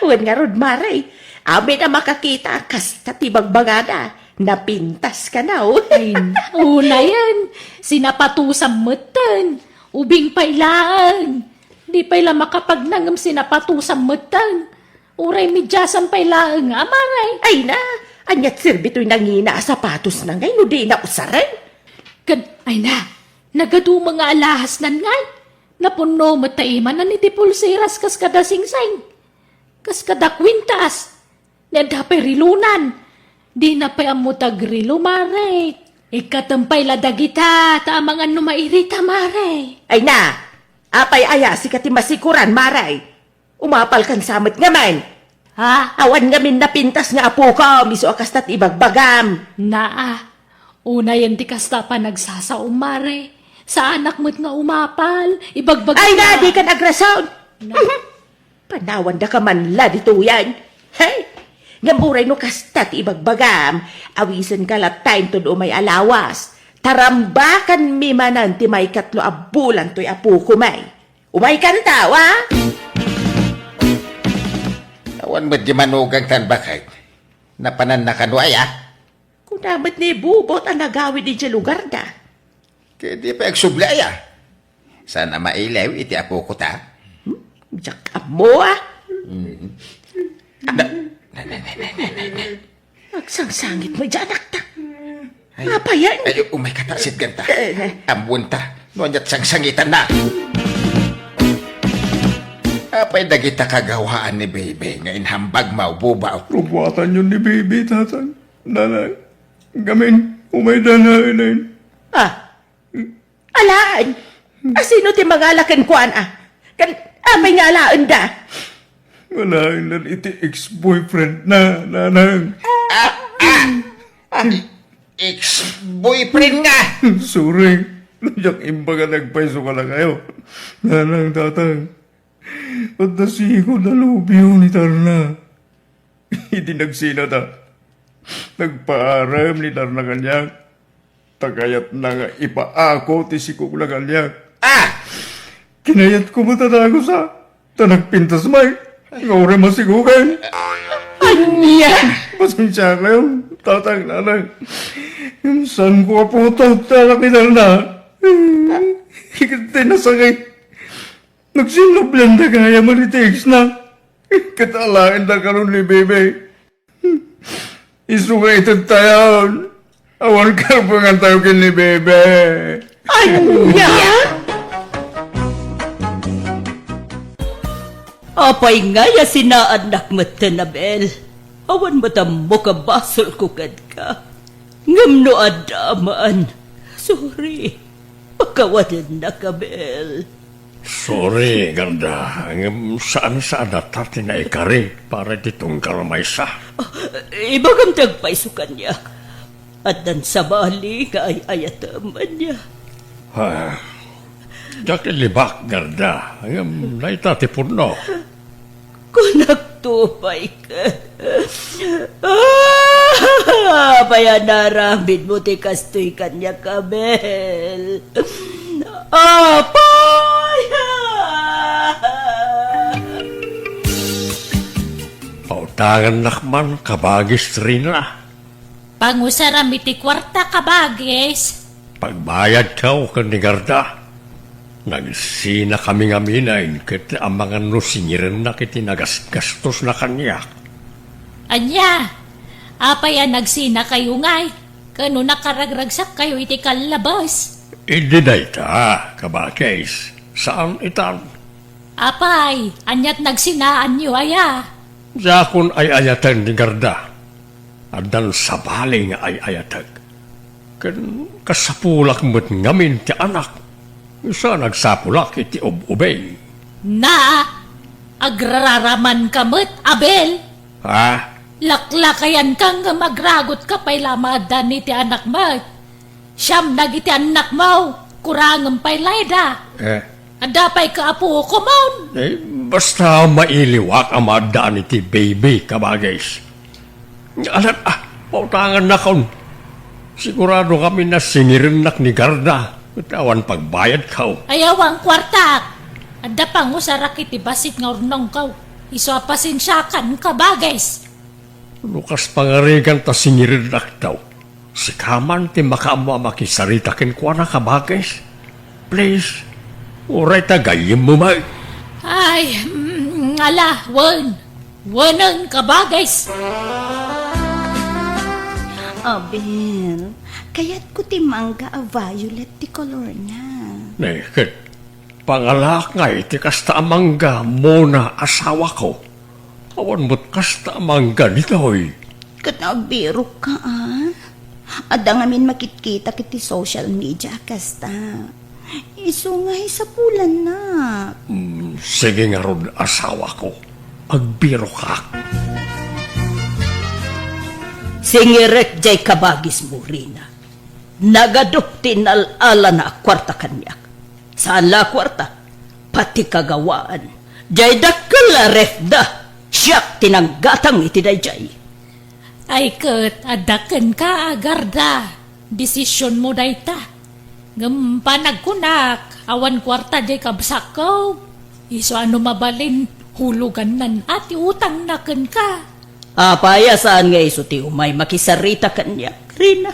Wen ngarud, Mare. Amin a makakita, kasta ti bagbagada, napintas kano. Ay, unayen, sinapatusam metten. Ubing pay laeng. Di pay la makapagnangem sinapatusam metten. Uray mediasam pay laeng, a, Mare. Ay na, aniat serbi toy nangina a sapatosna ngay no dina usaren? Ket, ay na, nagaduma nga alahasnan ngay. Napunno met ta imanan iti pulseras kas kada singsing. Kas kada kwintas. Ni adda pay relonan. Dina pay ammo ti agrelo, Mare. Ikkatem pay la dagita, ta amangan no mairita, Mare. Ay na, apay aya sika ti masikoran, Mare? Umapalkan sa met ngamin. Ha? Awan ngamin napintas nga apokom, isu a kasta ti ibagbagam. Naa, unayen ti kasta a panagsasaom, Mare. Saanak met nga umapal, ibagbagam. Ay na, dikan agrason. Na. Panawandaka man la ditoyen. Hey! Ngem uray no kasta ti ibagbagam, awisenka latta inton umay a lawas. Tarambakanmi manen ti maikatlo a bulan toy apokomi. Umaykan ta, wa? Awan met di manugang tan baket. Napananna kano aya? Kuna met ni Bubot a nagawid idiay lugarda? Ket di pay agsubli aya? Saan a mailew iti apoko ta? Hmm? Diak ammo, a. Mm. Na, na, na. Agsangsangit met diay anakta. Ay, apayan? Ay, umayka ta, sitgan ta. Eh, eh. Ammoen ta, no aniat sangsangitanna. Apay dagita kagawaan ni Bebe nga inhambagmo, Bubot? Rubuatanyo ni Bebe, Tatang. Nanang, ngamin, umayda laeng. Ah, alaen? A, sino ti mangala kenkuana? Ken apay nga alaenda? Alaen iti ex-boyfriend na, Nanang. Ah, ah! Ah, ex-boyfriend nga! Sorry. Diak imbag a nagpayso kadakayo. Nanang, Tatang. Adda siko da lubio ni Darna. Idi nagsinata, nagpaarem ni Darna kaniak. Ta kayatna nga ipaako ti sikona kaniak. Ah! Kinayatko met a dagusa, ta nagpintas met nga uray masikoken. Ania? Pasensiakayon, Tatang, Nanang. Saanko a putot ti anak ni Darna. Ket ti nasakit, nagsinnublianda gayam iti ex-na. Ket alaenda kano ni Bebe. Isu nga itedtayon, awan karbengantayo ken ni Bebe. Ania? Apay ngay a sinaannak metten, Abel? Awan met ammok a basolko kenka. Ngem no adda man, sorry. Pakawanennak, Abel. Sorry, Garda, ngem saan-saan a ta ti naikari para iti tunggal maysa. Ah, ibagam ti agpayso kaniak. Addan sabali nga ay-ayatem, ania? Ah, diak ilibak, Garda, ngem dayta ti pudno. Kunakto pay ket, ah, apay a naaramidmo ti kastoy kaniak, Abel? Apay! Pautangannak man, kabagis Rina. Pangusaram iti kuarta, kabagis. Pagbayadkayo ken ni Garda. Nagsinakami ngamin ket amangan no singirennak iti nagasgastosna kaniak. Ania? Apay a nagsinakayo ngay? Ken no nakaragragsakkayo iti kallabes? Idi dayta, kabagis, saan itan. Apay, aniat nagsinaanyo aya? Diakon ay-ayaten ni Garda. Addan sabali nga ay-ayatek. Ken kasapulak met ngamin ti anak. Isu a nagsapulak iti ub-ubing. Na, agrararamanka met, Abel. Ha? Laklakayanka ngem agragotka pay la a maaddan iti anak met. Siam dagiti annakmo, kurangem pay layda. Eh. Adda pay kaapokomon. Eh, basta mailiwak a maaddaan iti baby, kabagis. Alat, ah, pautangannakon. Sigurado ngamin a singirennak ni Garda, ket awan pagbayadko. Ayaw a kuartak. Adda pangusarak iti bassit nga urnongko. Isu a pasensiakan, kabagis. No kas pangarigan ta singiridakto, sika man ti makaammo a makisarita kenkuana, kabagis. Please, uray ta gayyemmo met. Ay, mm, ala, wen. Wenen, kabagis. Abel, kayatko ti mangga a violet ti kolorna. Ne, ket pangalaak ngay ti kasta a mangga, Mona, asawako. Awan met kasta a mangga ditoy. Ket agbirokka, a? Adda ngamin makitkita iti social media a kasta. Isu nga isapulannak. Mm, sige ngarud, asawako. Agbirokak. Singirek jay kabagis, Morina. Nagadu ti inal-alana a kuarta kaniak. Saan la a kuarta, pati kagawaan. Jay dakkel a refda, siak ti nanggatang iti dayjay. Ay ket, adda kenka, Garda. Desisionmo dayta. Ngem panagkunak, awan kuarta jay kabsatko. Isu a no mabalin, hulugannan a ti utangna kenka. Apay a saan nga isu ti umay makisarita kaniak, Rina?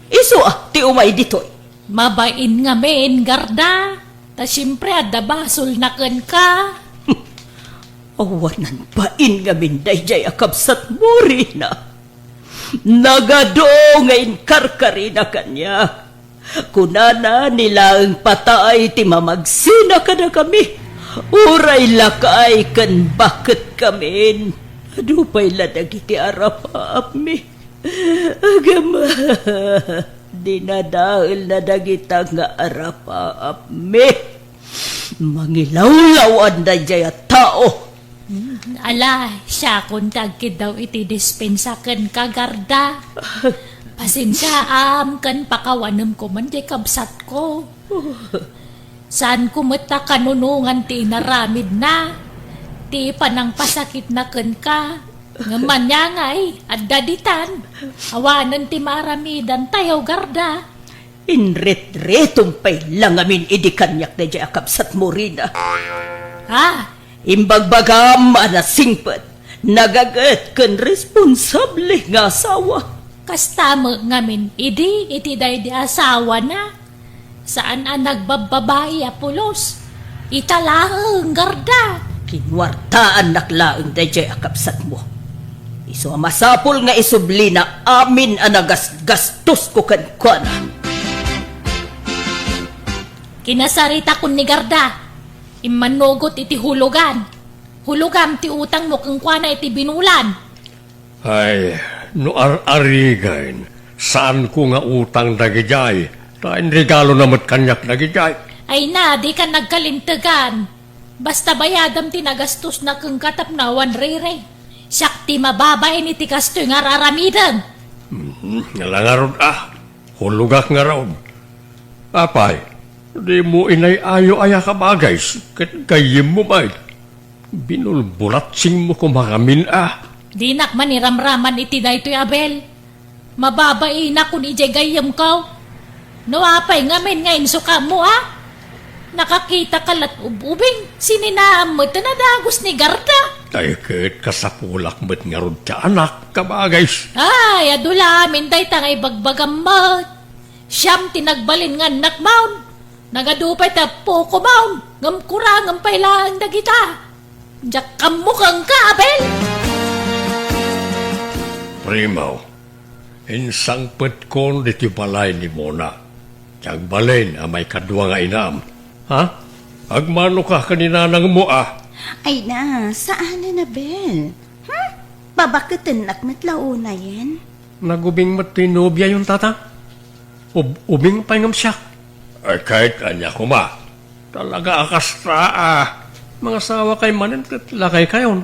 Isu a ti umay ditoy. Mabain ngamin, Garda. Ta siempre, adda basolna kenka. Awanan bain ngamin dayjay a kabsatmo, Rina. Nagadu nga inkarkarina kaniak. Kunana, ni laeng patay ti mamagsina kadakami. Uray lakay ken baketkamin. Adu pay la dagiti arapaapmi. Agama, dinadaelna dagita nga arapaapmi. Mangilawlaw-an dayjay a tao. Hmm, ala, siakon ti agkiddaw iti dispensa kenka, Garda. Pasensiaam ken pakawanem koma jay kabsatko. Saanko met a kanunongan ti inaramidna, ti panangpasakitna kenka. Ngem ania ngay, adda ditan. Awanen ti maaramidantayo, Garda. Inritritong pay la ngamin idi kaniak dayjay a kabsatmo, Rina. Ah! Imbagbagam a nasingpet, nagaget ken responsable nga asawa. Kasta met ngamin idi iti daydi asawana. Saan a nagbabbabai a pulos. Ita laeng, Garda. Kinuartaannak laeng dayjay a kabsatmo. Isu a masapul nga isublina amin a nagasgastosko kenkuana. Kinasaritakon ni Garda, immanugot iti hulugan. Hulogam ti utangmo kenkuana iti binulan. Ay, no ar-arigen, saanko nga utang dagidiay, ta inregalona met kaniak dagidiay. Ay na, dika nagkalintegan. Basta bayadam ti nagastosna kenka tapno awan riri. Siak ti mababain iti kastoy nga ar-aramidem. Mhm, ala ngarud a, hulogak ngarud. Apay, dimo inay-ayo aya, kabagis, ket gayyemmo met. Binulbulatsingmo koma ngamin a. Dinak man iramraman iti daytoy, Abel. Mababainak kon idiay gayyemko. No apay ngamin nga insukammo a? Nakakitaka la't ub-ubing, sininaam met a nadagus ni Garda. Ay ket kasapulak met ngarud ti anak, kabagis. Ay, adu la amin dayta nga ibagbagam met. Siam ti nagbalin nga annakmon. Nagadu pay ti appokomon, ngem kurangem pay laeng dagita. Diak ammo kenka, Abel! Primo, insangpetkon ditoy balay ni Mona. Ti agbalin a maikadua nga inam. Ha? Agmanoka ken ni nanangmo a? Ay na, saanen, Abel. Hmm? Babaketennak met la unayen? Nagubing met ti nobiayon, tata? Ub-, ubing pay ngem siak. Ay, ket ania koma? Talaga a kasta a. Mangasawa kay manen ket lakay kayon.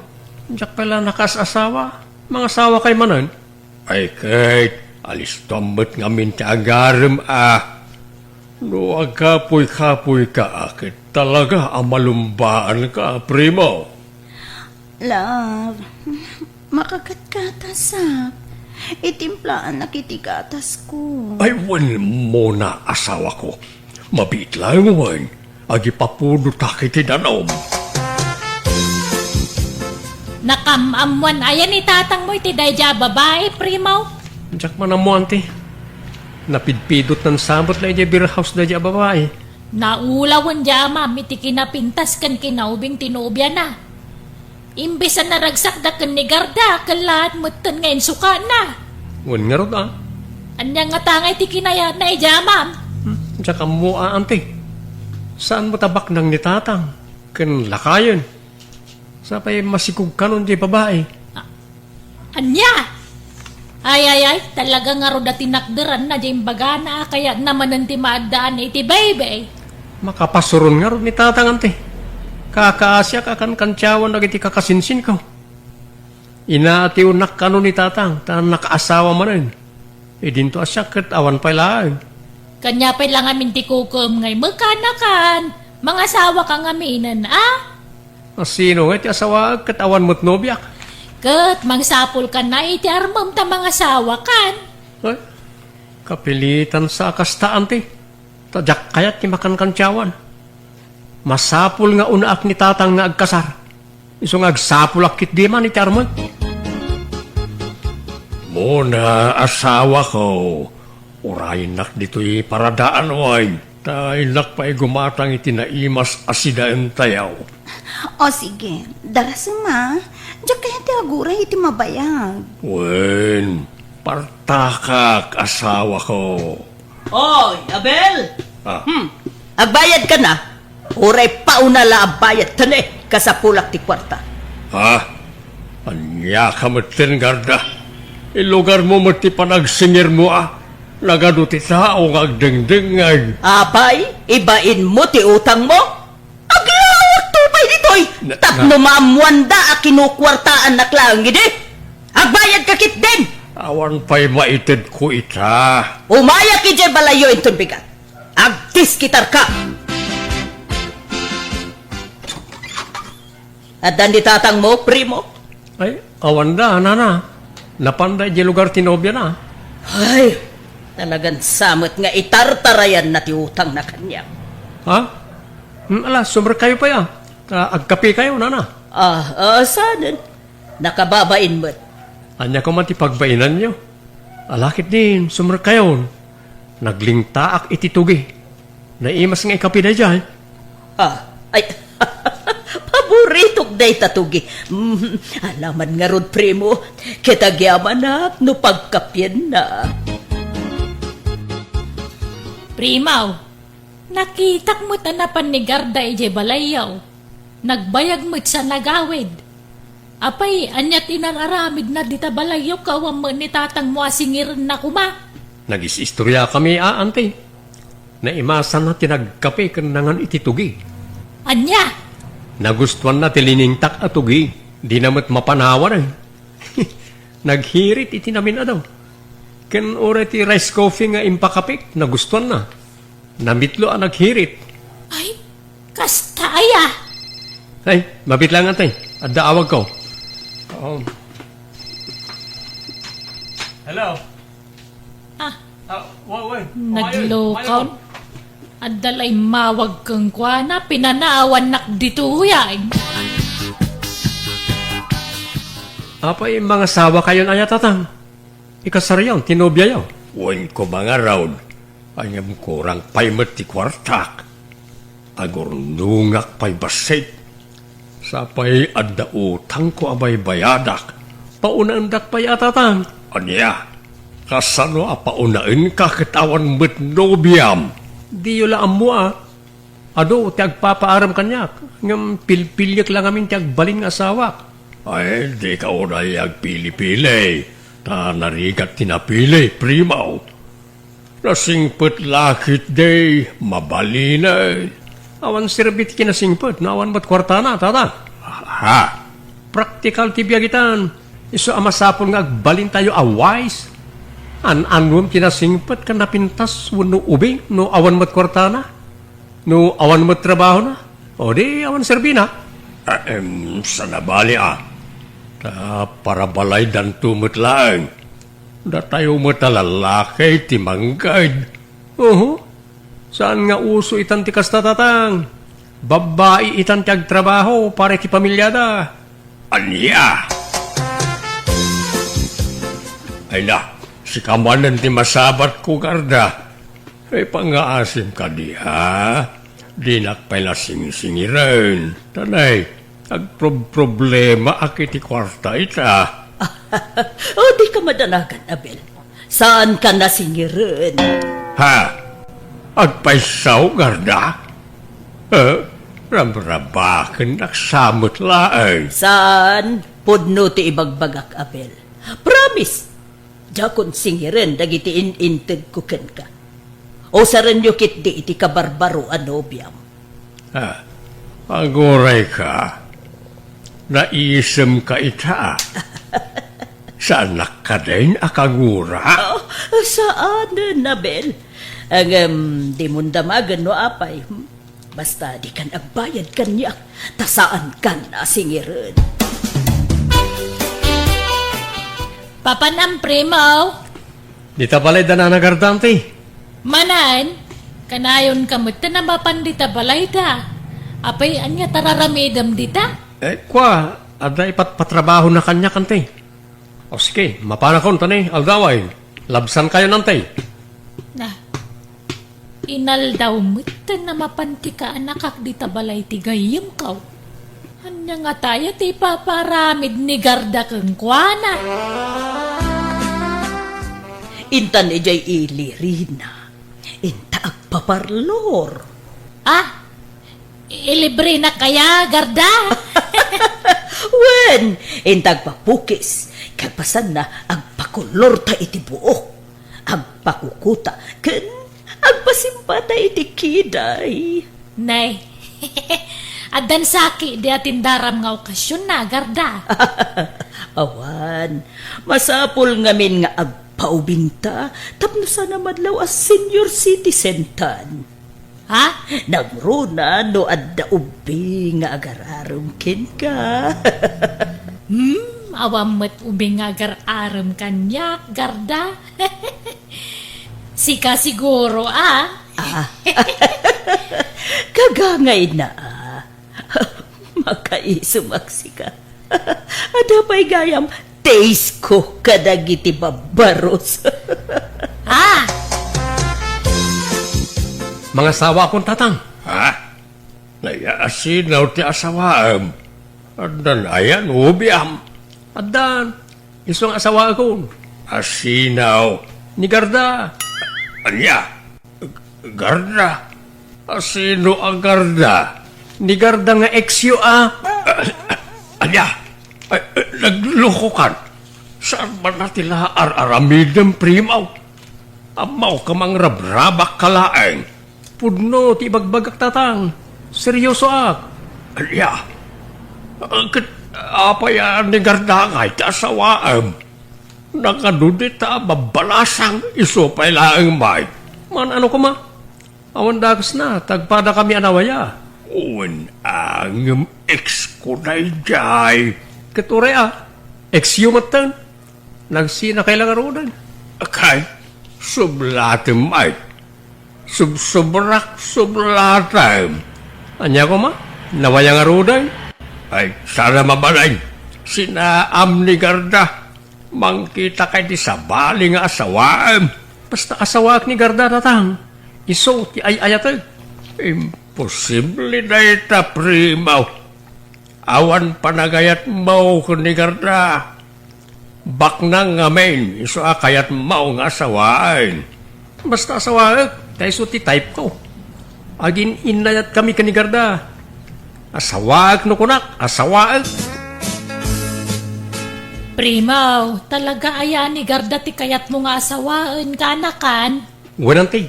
Diak pay la nakaas-asawa. Mangasawa kay manen. Ay, ket alistom met ngamin ti agarem a. No agkapuy-kapuyka a ket talaga a malumbaanka, primo. Love, makagatgatasak. Itimplaannak iti gatasko. Ay, wen, Mona, asawako. Mabiit laeng wen, agipapudotak iti danum. Nakam-ammoan aya ni tatangmo iti daydiay a babai, primo? Diak man ammo, anti. Napidpidotnan sa met daydiay beer house daydiay a babai. Naulawen diay amam iti kinapintas ken kinaubing ti nobiana. Imbes a naragsakda ken ni Garda, kellaat metten nga insukatna. Wen ngarud, a? Ania ngata nga iti kinayatna idiay amam? Hmm, diak ammo, a, anti. Saan met a baknang ni tatang ken lakayen. Sapay masikog kanon diay babai. A-, ania? Ay, ay, ay, talaga ngarud a tinakderanna diay imbagana a kayatna manen ti maaddaan iti baybay. Makapasuron ngarud ni tatang, anti. Kakaasiak a kankantiawan dagiti kakasinsinko. Inaatiwnak kanon ni tatang, ta nakaasawa manen. Idinto a siak ket awan pay laeng. Kania pay la ngamin ti kukuem nga imekanakan, mangasawaka ngaminen, a? A, sino nga ti asawaek ket awan met nobiak? Ket mangsapulkan a iti armem ta mangasawakan. Ay, kapilitan sa a kasta, anti. Ta diak kayat ti makankantiawan. Masapul nga unaak ni tatang nga agkasar. Isu nga agsapulak ketdi man iti armek. Mona, asawako, urayennak ditoy paradaan, wen, ta innak pay gumatang iti naimas a sidaentayo. O sige, darasem a. Diak kayat ti aguray iti mabayag. Wen, partakak, asawako. Oy, Abel! Ah. Hmm. Agbayad ka na? Uray pauna la a bayad, ta ne, kasapulak ti kuarta. Ha? Ania ka metten, Garda? Ilugarmo met ti panagsingirmo a nagadu ti tao nga agdengdengngeg. Apay, ibainmo ti utangmo? Aglawakto pay ditoy. Na-, tapno na- maammoanda a kinukuartaannak laeng idi. Agbayad ka ketdin. Awan pay maitedko ita. Umayak idiay balayyo inton bigat. Agtiskitarka. Adda ni tatangmo, primo? Ay, awanda, nana. Napanda idiay lugar ti nobiana. Ay, talagan sa met nga itartarayanna ti utangna kaniak. Ha? Hmm, ala, sumrekkayo pay a. Ta agkapekayo, nana. Ah, ah, sanen? Nakababain met. Ania koma ti pagbainanyo? Ala ketdin, sumrekkayon. Naglingtaak iti tugi. Naimas nga ikapi daydiay. Ah, ay, paboritok dayta tugi. Mm, alaman ngarud, primo, ket agyamanak no pagkapienna. Primo, nakitak met a napan ni Garda idiay balayyo. Nagbayag met sa nagawid. Apay, ania ti inar-aramidna dita balayyo, awan met ni tatangmo a singirenna koma? Nagis-istoriakami a, anti. Naimasanna ti nagkape ken nangan iti tugi. Ania? Nagustuanna ti liningtak a tugi. Dina met mapanawan, eh. Naghirit iti namin-adaw. Ken uray ti rice coffee nga impakapek, nagustuanna. Namitlo a naghirit. Ay, kasta aya? Ay, mabiit laeng, anti. Adda awagko. Oo. Hello? Ah. Ah, wa-, wa-, Naglokaw. Adda la immawag kenkuana, pinanawannak ditoy. Apay, mangasawakayon aya, tatang? Ikasaryo ti nobiayo? Wen koma ngarud, ngem kurang pay met ti kuartak. Agurnongak pay bassit. Sapay adda utangko a baybayadak. Paunaendak pay a, tatang. Ania? Kasano a paunaenka ket awan met nobiam? Diyo la ammo a. Adu ti agpapaaram kaniak, ngem pilpiliek la ngamin ti agbalin nga asawak. Ay, dika unay agpili-pili, ta narigat ti napili, primo. Nasingpet la ketdi, mabalinen. Awan serbi ti kinasingpet no awan met kuartana, tata. Ha? Praktikal ti biag itan. Isu a masapul nga agbalintayo a wise. An-anuem ti nasingpet ken napintas wenno ubing no awan met kuartana? No awan met trabahona, o di awan serbina. Ahem, saan a bali a. Ta parabalaydanto met laeng. Datayo met a lallaki ti mangged. Uhu. Saan nga uso itan ti kasta, tatang. Babbai itan ti agtrabaho para iti pamiliada. Ania? Ay na, sika manen ti masabatko, Garda. Ay, pangngaasim kadi, a? Dinak pay la singsingiren. Tanay, agprob-problema a kiti kuarta ita. O, dika madanagan, Abel. Saanka nasingiren. Ha? Agpaysaw, Garda? Eh, rabrabakennak sa met laeng. Saan? Pudno ti ibagbagak, Abel. Promise! Diakon singiren dagiti in-integko kenka. Usarenyo ketdi iti kabarbaro a nobiam. Ah, agurayka. Naisemka ita. Saannak kadin a kagura? Oh, saanen, Abel. Ngem, dimon damagen no apay. Hmm? Basta dikan agbayad kaniak, ta saankan a singiren. Papanam, Primo. Dita balay da Nana Garda, anti? Manen, kanayonka met a mapan dita balayda. Apay, ania ti ar-aramidem dita? Eh, kua, adda ipatpatrabahona kaniak, anti. O sige, mapanakon ta ni, aldaw ay. Labsankayon, anti. Na, inaldaw met a mapan ti kaanakak dita balay ti gayyemko. Ania ngata aya ti ipapaaramid ni Garda kenkuana? Intan idiay ili, Rina. Inta agpaparlor. Ah, ilibrenak aya, Garda? Wen, inta agpapukis. Kalpasanna, agpakolorta iti buok. Agpakukuta ken agpasimpata iti kiday. Nay, addan saki di atindaram nga okasionna, Garda. Awan, masapul ngamin nga agpaubingta tapno saan a madlaw a senior citizen tan. Ha? Nangruna no adda ubing nga agar-arem kenka. Hmm, awan met ubing nga agar-arem kaniak, Garda. Sika siguro, a? Ah. Kagangayna, a. Makaisumak sika. Adda pay gayam taste ko kadagiti babbaros. Ah! Mangasawakon, Tatang. Ha? Naya, asino ti asawaem? Addan aya nobiam? Addan. Isu nga asawaekon. Asino? Ni Garda. Ania? Garda? Asino a Garda? Ni Garda nga ex-yo a. Ania? Ay, naglokokan. Saan man ti la ar-aramidem, Primo? Ammok a mangrabrabak ka laeng. Pudno ti ibagbagak, Tatang. Seryosoak. Ania? Ket apay a ni Garda ngay ti asawaem? Nakadudi ta babbalasang isu pay laeng, Mike. Man-ano koma? Awan dakesna, tagpadakami a nawaya. Wen, ngem ex ko daydiay. Ket uray a, ex-yo metten. Nagsinakay la ngaruden. Kay, sublatem, Mike. Subsubrak, sublatem. Ania koma? Nawaya ngaruden? Ay, saan a mabalin. Sinaam ni Garda. Mangkitakay ti sabali nga asawaem. Basta asawaek ni Garda, Tatang. Isu ti ay-ayatek. Imposible dayta, Primo. Awan panagayatmo ken ni Garda. Baknang ngamin, isu a kayatmo nga asawaen. Basta asawaek, ta isu ti type ko. Agin-innayatkami ken ni Garda. Asawaek no kunak, asawaek. Primo, talaga aya ni Garda ti kayatmo nga asawaen, kaanakan? Wen, anti.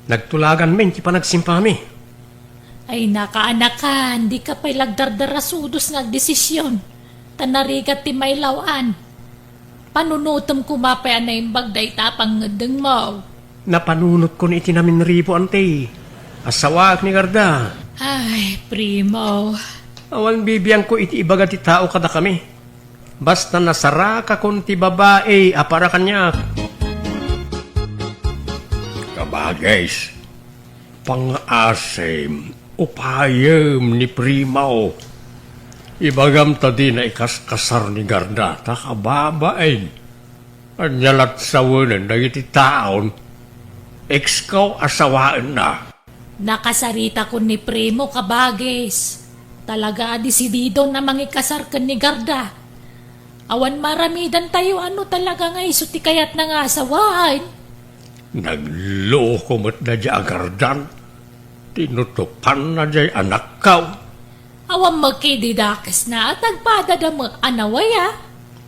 Nagtulaganmin ti panagsimpami. Ay, nakaanakan, dika pay la agdardarasudos nga agdesisyon, ta narigat ti mailaw-an. Panunotem koma pay a naimbag dayta a pangngeddengmo. Napanunotkon iti naminribo, anti. Asawaek ni Garda. Ay, Primo. Awan bibiangko iti ibaga ti tao kadakami. Basta nasarakakon ti babai a para kaniak. Kabagis, pangngaasim, upayem ni Primo. Ibagam ta dina ikaskasar ni Garda, ta kababain. Ania lat sawenen dagiti taon, eksko a sawaenna. Nakasaritakon ni Primo, kabagis. Talaga a desididon a mangikasar ken ni Garda. Awan maaramidantayo a no talaga nga isu ti kayatna nga asawaen. Nagluko met daydiay a Gardan. Tinutopanna diay anakko. Awan met idi dakesna a tagpadada met a nawaya.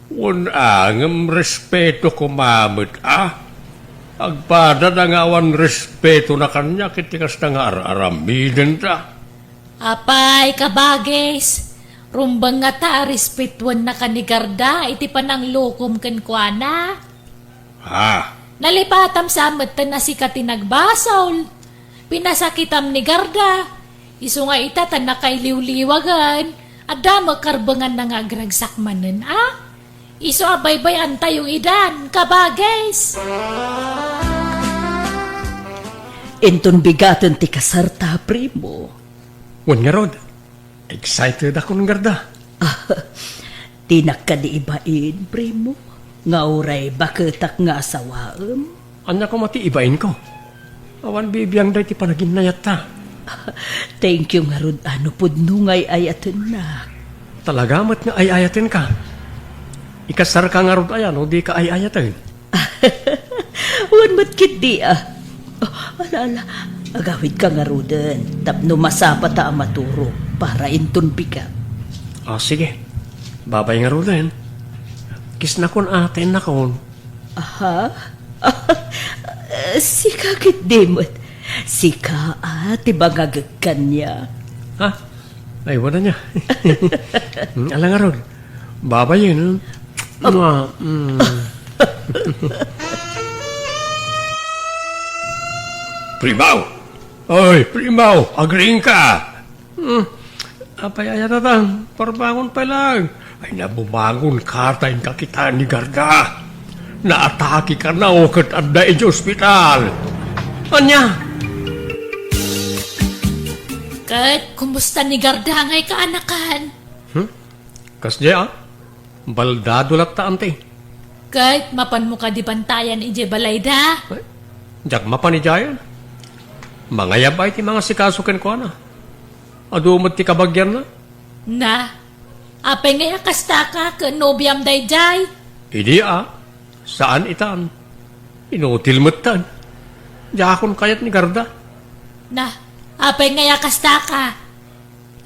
Wen a, ngem respeto koma met a. Agpadada nga awan respetona kaniak iti kasta nga ar-aramidenta. Apay, kabagis, rumbeng ngata a respetuennaka ni Garda iti pananglukom kenkuana? Ha? Nalipatam sa metten a sika ti nagbasol. Pinasakitam ni Garda. Isu nga ita ta nakailiwliwagen. Adda met karbenganna nga agragsak manen a? Isu a baybay-antayo idan, kabagis. Inton bigaten ti kasarta, Primo. Wen ngarud, excited akon, Garda. Dinak kadi ibain, Primo, nga uray baketak nga asawaem? Ania koma ti ibainko? Awan bibiangda iti panaginnayatta. Thank you ngarud a no pudno nga ay-ayatennak. Talaga met nga ay-ayatenka. Ikasarka ngarud aya no dika ay-ayaten? Wen met ketdi a. Oh, ala, ala. Agawidka ngaruden tapno masapata a maturog para inton bigat. Ah, sige. Babay ngaruden. Kisnakon a tennakon. Aha? Sika ketdi met. Sika a ti bangagek kaniak. Ha? Ay, wala niya. Hmm, ala ngarud. Babayen. Mua, mm. Primaw! Oy, Primaw, agriingka! Hmm, apay aya tatang, parbangon pay laeng. Ay, nabumangon ka ta inka kitaan ni Garda. Naatake kano ket adda iti ospital. Ania? Ket kumusta ni Garda ngay kaanakan? Hmm? Kasdiay a? Baldado latta, anti. Ket mapanmo kadi bantayan idiay balayda? Ay, diak mapan idiayen. Mangayab ay ti mangasikaso kenkuana. Adu met ti kabagianna. Na, apay ngay a kastaka ken nobiam daydiay? Idi a, saan itan. Inutil metten. Diakon kayat ni Garda. Na, apay ngay a kastaka?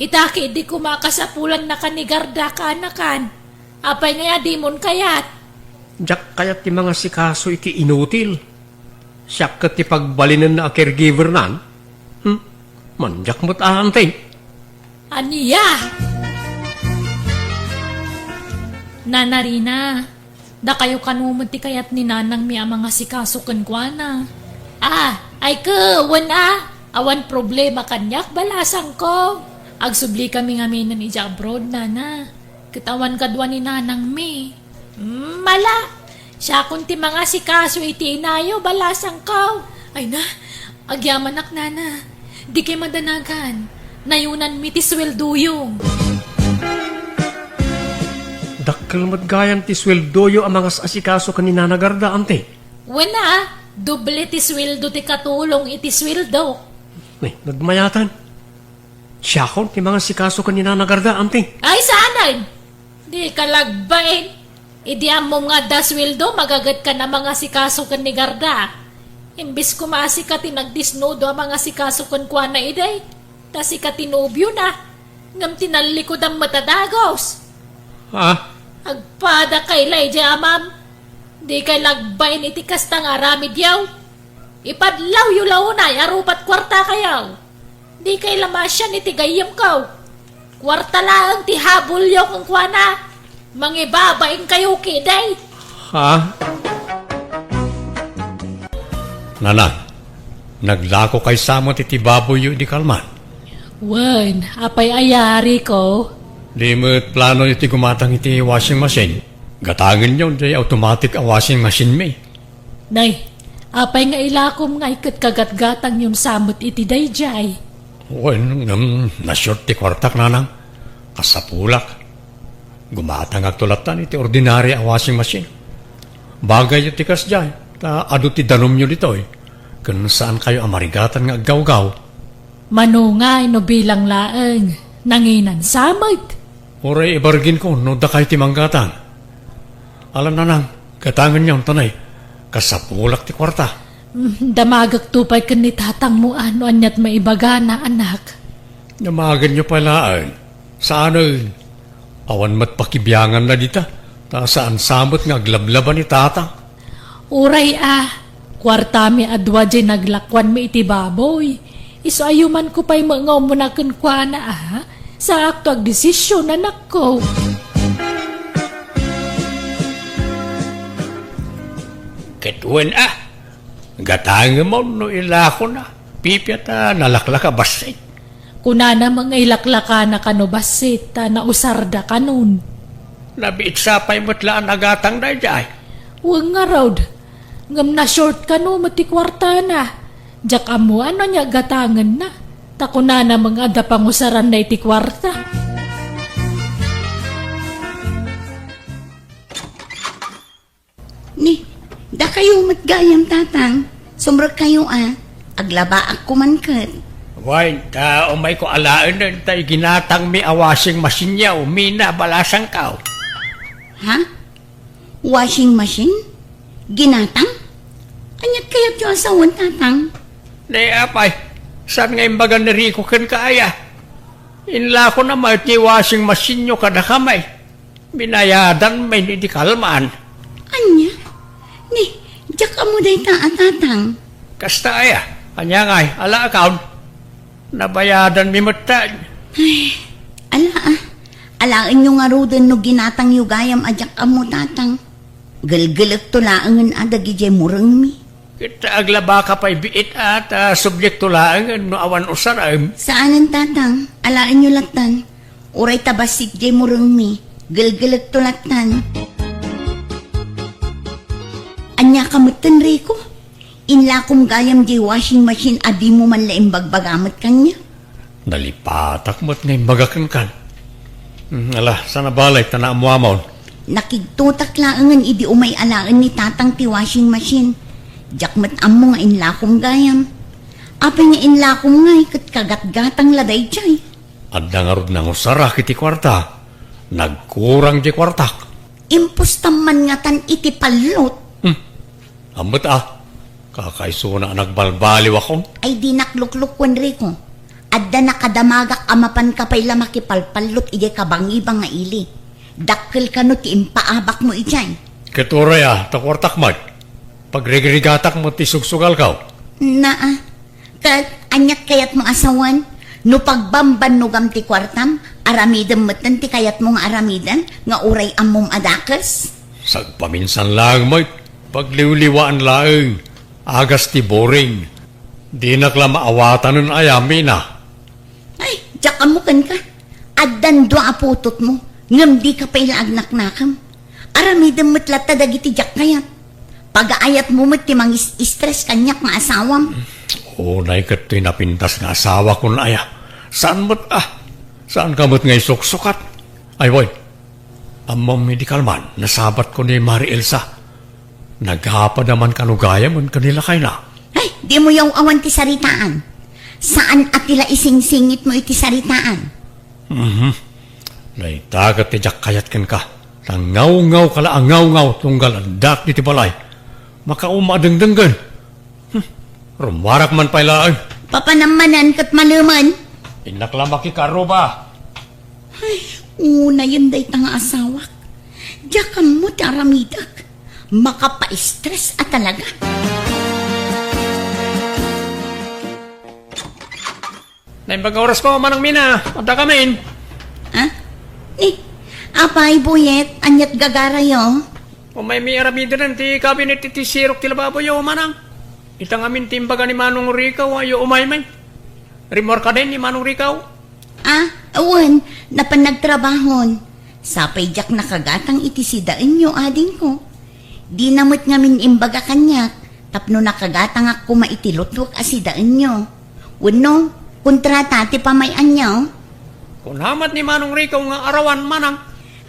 Ita ketdi koma a kasapulannaka ni Garda kaanakan. Apay ngay a dimon kayat? Diak kayat ti mangasikaso iti inutil. Siak ket ti pagbalinenna a caregivernan. Hmm? Mandiak met a, anti. Ania? Nana Rina, dakayo kano met ti kayat ni nanangmi a mangasikaso kenkuana? Ah, ay ket, wen a, awan problema kaniak, balasangko. Agsublikami ngaminen idiay abroad, nana. Ket awan kadua ni nanangmi. Mm, mala, siakon ti mangasikaso iti inayo, balasangko. Ay na, agyamanak, nana. Dikay madanagan. Nayunanmi ti sueldoyo. Dakkel met gayam ti sueldoyo a mangas-asikaso ken ni Nana Garda, anti. Wen a, doble ti sueldo ti katulong iti sueldo. Ay, nagmayatan. Siakon ti mangasikaso ken ni Nana Garda, anti. Ay, saanen? Dika lagbain. Idi ammom nga adda sueldo, magagetka a mangasikaso ken ni Garda. Imbes koma a sika ti nagdisnudo a mangasikaso kenkuana idi, ta sika ti nobiona, ngem tinallikodam met a dagus. Ha? Agpadakay la idiay amam. Dikay lagbain iti kasta nga aramidyo. Ipadlawyo la unay a rupat kuartakayo. Dikay la maasian iti gayyemko. Kuarta laeng ti habulyo kenkuana. Mangibabainkayo ketdi. Ha? Nana, naglako kay sa met iti baboyyo idi kalman? Wen, apay a yariko? Di met planoyo ti gumatang iti washing machine? Gatangenyo diay automatic a washing machine mi. Nay, apay nga ilakom nga iket kagatgatangyon sa met iti daydiay? Wen, ngem, na-short ti kuartak, nanang. Kasapulak. Gumatangakto lattan iti ordinaria a washing machine. Bagayyo ti kasdiay, ta adu ti danumyo ditoy, ken saankayo a marigatan nga aggawgaw. Mano ngay no bilang laeng, nanginansa met. Uray ibarginko no dakay ti manggatang. Ala nanang, gatangenyon, tanay, kasapulak ti kuarta. Mm, damagekto pay ken ni tatangmo a no aniat maibagana, anak. Damagenyo pay laeng. Saanen, awan met pakibianganna dita, ta saan sa met nga aglablaba ni tatang. Uray a, kuartami a dua diay naglakuanmi iti baboy. Isu a yumanko pay met nga umuna kenkuana a, saakto agdesisyon, anakko. Ket wen a, gatangem no ilakona, pipia ta nalaklaka bassit. Kunana met nga ilaklakana kano bassit, ta nausarda kanon. Nabiit sa pay met la a nagatang daydiay. Wen ngarud, ngem na-short kano met ti kuartana. Diak ammo no ania gatangenna, ta kunana met nga adda pangusaranna iti kuarta. Ni, dakayo met gayam, tatang. Sumrekkayo a. Aglabaak koman ket. Wen, ta umayko alaenen ta iginatangmi a washing machine-yo, Mina, balasangko. Ha? Washing machine? Ginatang? Aniat kayatyo a sawen, tatang? Ni apay, saan nga imbaga ni Rico kenka aya? Inlakona met ti washing machine-yo kadakami. Binayadanmi iti kalman. Ania? Ni, diak ammo dayta a, tatang. Kasta aya? Ania ngay, alaakon? Nabayadanmi metten. Ay, ala a. Alaenyo ngaruden no ginatangyo gayam a diak ammo, tatang. Gelgelekto laengen a dagidiay murengmi. Ket aglabaka pay biit a, ta subliekto laengen no awan usarem. Saanen, tatang. Alaenyo lattan. Uray ta bassit diay murengmi. Gelgelekto lattan. Ania ka metten, Rico? Inlakom gayam diay washing machine a dimo man la imbagbaga met kaniak. Nalipatak met nga imbaga kenkan. Hmm, ala, saan a balay ta naammoamon. Nakigtotak laengen idi umay alaen ni tatang ti washing machine. Diak met ammo nga inlakom gayam. Apay nga inlakom ngay ket kagatgatang la daydiay? Adda ngarud nangusarak iti kuarta. Nagkurang diay kuartak. Impostam man ngatan iti pallot. Hmm. Ammet a, kakaisuna a nagbalbaliwakon. Ay, dinak luklukuen, Rico. Adda nakadamagak a mapanka pay la makipalpallot idiay kabangibang nga ili. Dakkel kano ti impaabakmo idiay. Ket uray a, ta kuartak met. Pagrigrigatak met ti sugsugalko. Naa, ket aniat kayatmo a sawen? No pagbambannogam ti kuartam, aramidem metten ti kayatmo nga aramiden nga uray ammom a dakes? Sagpaminsan laeng met, pagliwliwaan laeng, agas ti boring. Dinak la maawatanen aya, Mina. Ay, diak ammo kenka. Addan dua a putotmo, ngem dika pay la agnaknakem. Aramidem met latta dagiti diak kayat. Pagaayatmo met ti mangis-stress kaniak nga asawam. Unay ket toy napintas nga asawakon aya. Saan met a? Saanka met nga isuksukat? Ay, wen. Ammom idi kalman, nasabatko ni Mari Elsa. Nagapada man kano gayamen ken ni lakayna. Ay, dimo yaw-awan ti saritaan. Saan a ti la isingsingitmo iti saritaan. Mhm. Dayta ket ti diak kayat kenka. Ta ngawngaw ka la a ngawngaw tunggal addak diti balay. Makauma a dengdenggen. Hmm. Rummuarak man pay laeng. Papanam manen ket malemen. Innak la makikaruba. Ay, unayen dayta nga asawak. Diak ammo ti aramidek. Makapa-stress a talaga. Naimbag nga orasko, Manang Mina. Adda kamin. Ha? Ni, apay, Buyet, aniat gagarayo? Umaymi aramiden ti kabinet iti sirok ti lababoyo, Manang. Ita ngamin ti imbaga ni Manong Rico a umaymi. Rimmuarka din ni Manong Rico? Ah, wen, napan nagtrabahon. Sapay diak nakagatang iti sidaenyo, adingko. Dina met ngamin imbaga kaniak, tapno nakagatangak koma iti lutwek a sidaenyo. Wenno, kontrata ti pamay-anyo? Kuna met ni Manong Rico nga arawan, Manang.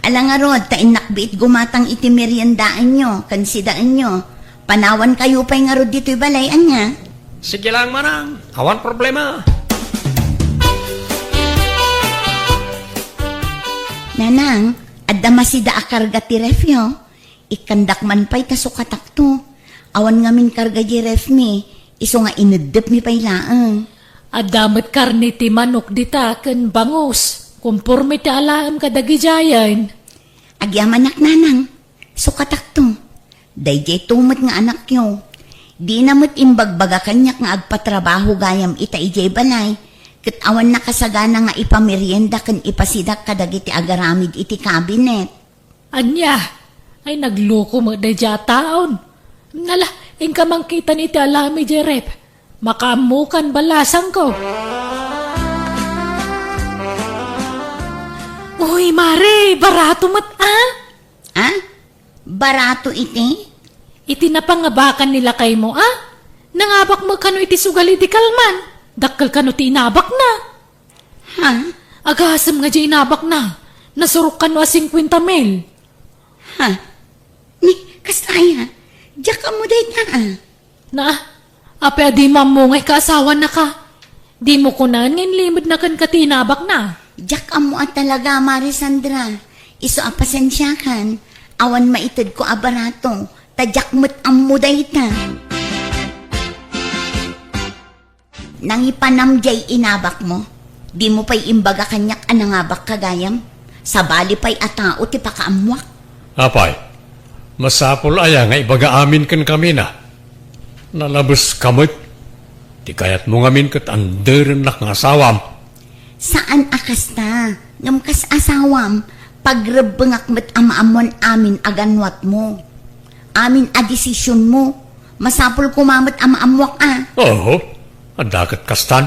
Ala ngarud, ta innak biit gumatang iti meriendaenyo ken sidaenyo. Panawankayo pay ngarud ditoy balay, ania? Sige lang, Manang. Awan problema. Nanang, adda masida a karga ti refyo. Ikkandak man pay ta sukatakto. Awan ngamin karga diay refmi, isu nga ineddepmi pay laeng. Adda met karne ti manok dita ken bangus, konporme ti alaem kadagidiayen. Agyamanak, Nanang. Sukatakto. Daydiay to met nga anakyo. Dina met imbagbaga kaniak nga agpatrabaho gayam ita idiay balay, ket awan nakasagana nga ipamerienda ken ipasidak kadagiti agaramid iti kabinet. Ania? Ay, nagluko met daydiay a taon. Nala, inka mangkitan iti alaem idiay ref. Makaammokan balasangko. Uy, Mare, barato met, a? A? Barato iti? Iti napangabakan ni lakaymo, a? Nangabak met kano iti sugal idi kalman. Dakkel kano ti inabakna. Ha? Agasem nga diay inabakna. Nasurok kano a singkuenta mil. Ha? Ni, kasta aya? Diak ammo dayta, a? Na, apay a dimo ammo nga ikaasawanaka? Dimo kunaen nga inlimedna kenka ti inabakna? Diak ammo a talaga, Mare Sandra. Isu a pasensiakan, awan maitedko a barato, ta diak met ammo dayta. Nangipanam diay inabakmo? Dimo pay imbaga kaniak a nangabakka gayam? Sabali pay a tao ti pakaammoak. Apay, masapul aya nga ibaga amin kenkamina? Nalabeska met. Ti kayatmo ngamin ket anderennak nga asawam. Saan a kasta, ngem kas asawam, pagrebbengak met a maammoan amin a gannuatmo. Amin a desisionmo, masapul koma met a maammoak a. Oo, adda ket kastan.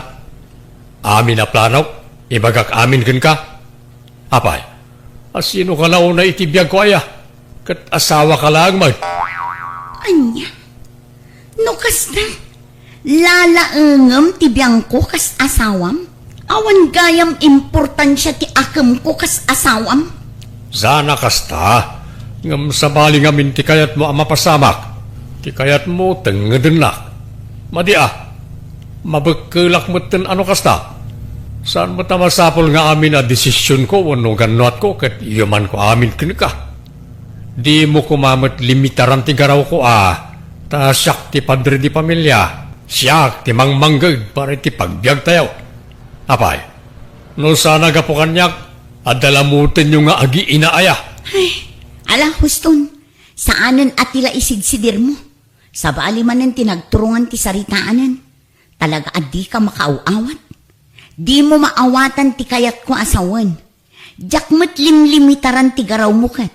Amin a planok, ibagak amin kenka. Apay, a sino ka la unay iti biagko aya? Ket asawa ka laeng met. Ania? No kasta, lalaengem ti biangko kas asawam? Awan gayam importansia ti akemko kas asawam? Saan a kasta, ngem sabali ngamin ti kayatmo a mapasamak, ti kayatmo tengedennak. Madi a, mabekkelak metten a no kasta. Saan met a masapul nga amin a desisionko wenno gannuatko ket yumanko amin kenka. Dimo koma met limitaran ti garawko a, ta siak ti padre di pamilia, siak ti mangmangged para iti pagbiagtayo. Apay, no saan a gapu kaniak, adda lamutenyo nga agiina aya. Ay, ala, huston, saanen a ti la isidsidirmo. Sabali manen ti nagturungan ti saritaanen. Talaga a dika makaaw-awat. Dimo maawatan ti kayatko a sawen. Diak met limlimitaran ti garawmo ket.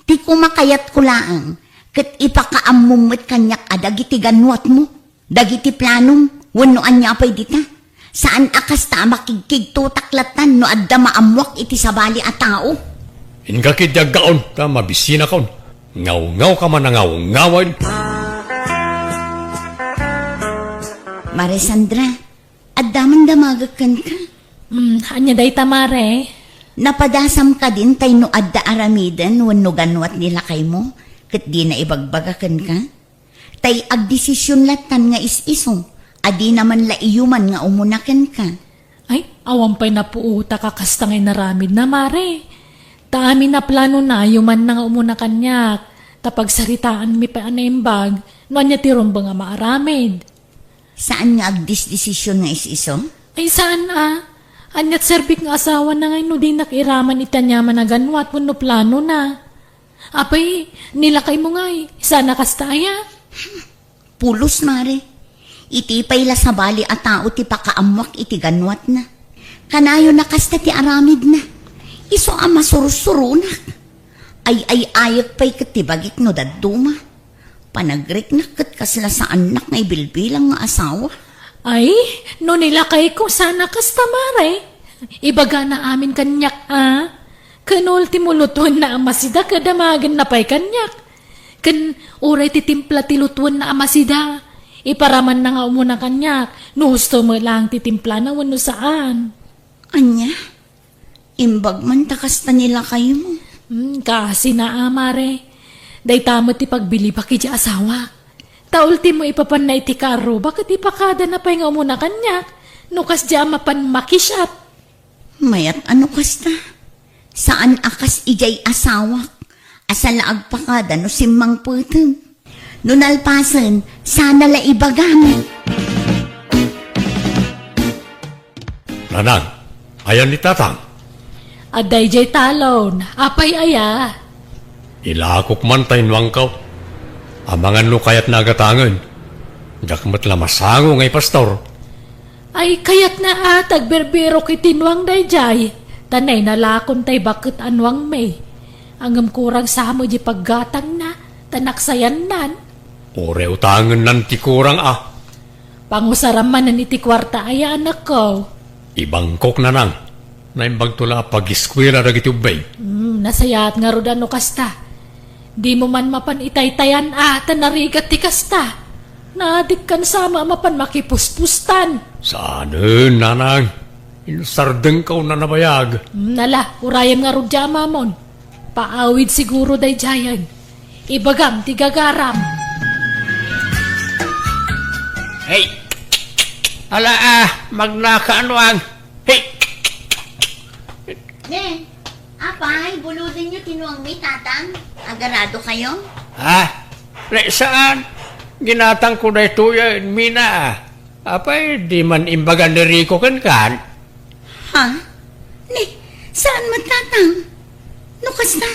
Ti kumakayatko laeng, ket ipakaammom met kaniak a dagiti gannuatmo, dagiti planom, wenno ania pay dita. Saan a kasta a makigkigtotak lattan no adda maammoak iti sabali a tao. Inka ketdi aggaon, ta mabisinakon. Ngawngaw ka man a ngawngawen. Mare Sandra, adda man damagek kenka? Hmm, ania dayta, Mare? Napadasam kadin tay no adda aramiden wenno gannuat ni lakaymo, ket dina ibagbaga kenka? Tay agdesision lattan nga is-isu, a dina man la iyuman nga umuna kenka. Ay, awan pay napuotak a kasta nga inaramidna, Mare. Ta amin a planona, yumanna nga umuna kaniak, ta pagsaritaanmi pay a naimbag, no ania ti rumbeng a maaramid. Saan nga agdesdesision nga is-isu? Ay, saan a? Aniat serbik nga asawana ngay no dinak iraman iti aniaman a gannuat wenno planona? Apay, ni lakaymo ngay, saan a kasta aya? Pulos, Mare. Iti pay la sabali a tao ti pakaammoak iti gannuatna. Kanayon a kasta ti aramidna. Isu a masursuronak. Ay-ay-ayek pay ket ti bagik no dadduma. Panagriknak ket kasla saannak nga ibilbilang nga asawa. Ay, no ni lakayko saan a kasta, Mare. Ibagana amin kaniak, a? Ken ultimo, lutuenna a masida ket damagenna pay kaniak. Ken uray ti timpla ti lutuenna a masida, iparamanna nga umuna kaniak, no husto met laeng ti timplana wenno saan. Ania? Imbag man ta kasta ni lakaymo. Hmm, kaasina a, mare. Dayta met ti pagbilibak idiay asawak. Ta ultimo ipapanna iti karro, baket ipakadana pay nga umuna kaniak. No kasdiay a mapan makisiat. Mayat a no kasta. Saan a kas idiay asawak. Asa la agpakada no simmangpeten. No nalpasen, sana la ibagam. Nanang, ayan ni Tatang? Adda idiay talon. Apay aya? Ilakok man ta innuangko. Amangan no kayatna a gatangen. Diak met la masango nga ipastor. Ay, kayatna a ta agbirbirok iti nuang daydiay, ta nainalakon tay baket a nuangmi. Ngem kurang sa met di paggatangna, ta naksayannan. Uray utangennan ti kurang a. Pangusaram manen iti kuarta aya, anakko. Ibangkok, nanang. Naimbagto la a pagiskuela dagiti ubbing. Hmm, nasayaat ngarud a no kasta. Dimo man mapan itaytayan a, ta narigat ti kasta. Naadikkan sa met a mapan makipuspustan. Saanen, nanang. Insardengko a nabayag. Hmm, ala, urayem ngarud diay amamon. Paawid siguro daydiayen. Ibagam ti gagaram. Hey! Ala, ah, magnaka a nuang. Hey! Ne, apay, buludenyo ti nuangmi, Tatang. Agarado kayo? Ha? Ne, saan? Ginatangko daytoyen, Mina. Apay, di man imbaga ni Rico kenkan? Ha? Ne, saan met, Tatang? No kasta,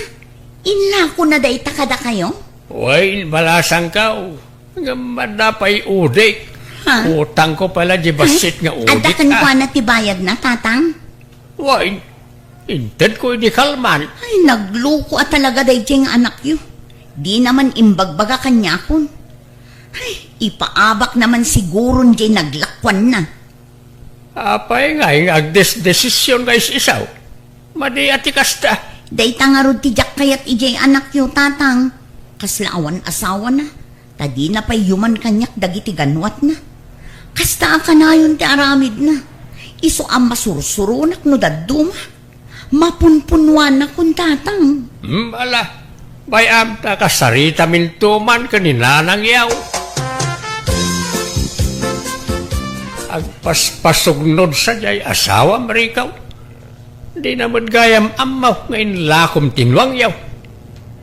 inlakona dayta kadakayo? Wen, balasangko. Ngem adda pay udik. Ha? Utangko pay la di bassit nga udik, ah. Adda kenkuana ti bayadna, Tatang? Wen, intedko idi kalman. Ay, nagluko a talaga daydiay nga anakyo. Dina man imbagbaga kaniakon. Ay, ipaabakna man siguron diay naglakuanna. Apay ngay nga agdesdesision nga is-isaw? Madi a ti kasta. Dayta ngarud ti diak kayat idiay anakyo, Tatang. Kasla awan asawana, ta dina pay yuman kaniak dagiti ganwatna. Kasta a kanayon ti aramidna. Isu a masursuronak no dadduma. Mapunpunuanakon, Tatang. Hmm, ala. Bay-am ta kasaritaminto man ken ni nanangyo. Agpaspasugnod sadiay asawam, Rico. Dina met gayam ammo nga inlakom ti nuangyo.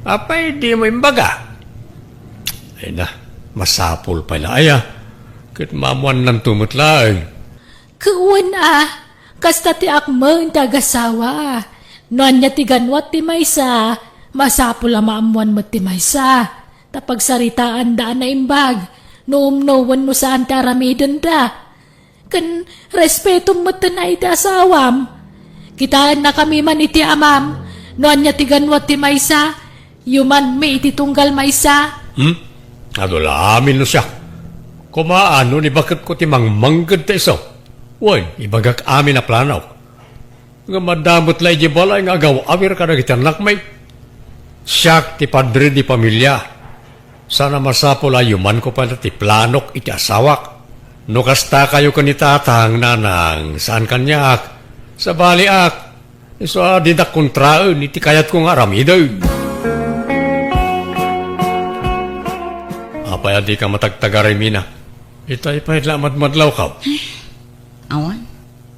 Apay dimo imbaga? Ay na, masapul pay la aya. Ket maammuannanto met laeng. Ket wen a, kasta ti akmen ti agasawa. No ania ti ganwat ti maysa, masapul a maammuan met ti maysa. Ta pagsaritaanda a naimbag, no umno wenno saan ti aramidenda. Ken respetom metten a iti asawam. Kitaennakami man iti amam, no ania ti ganwat ti maysa, yumanmi iti tunggal maysa. Hmm? Adu la amin no siak. Koma, no ni baketko ti mangmangged ta isu. Wen, ibagak amin a planok. Ngem adda met la idiay balay nga agaw-awir kadagiti annakmi. Siak ti padre di pamilia. Saan a masapul a yumanko pay la ti planok iti asawak. No kasta kayo ken ni Tatang, Nanang, saan kaniak. Sabaliak, isu a dinak kontraen iti kayatko nga aramiden. Apay a dika matagtagaray, Mina? Itay pay la madmadlawko. Awan.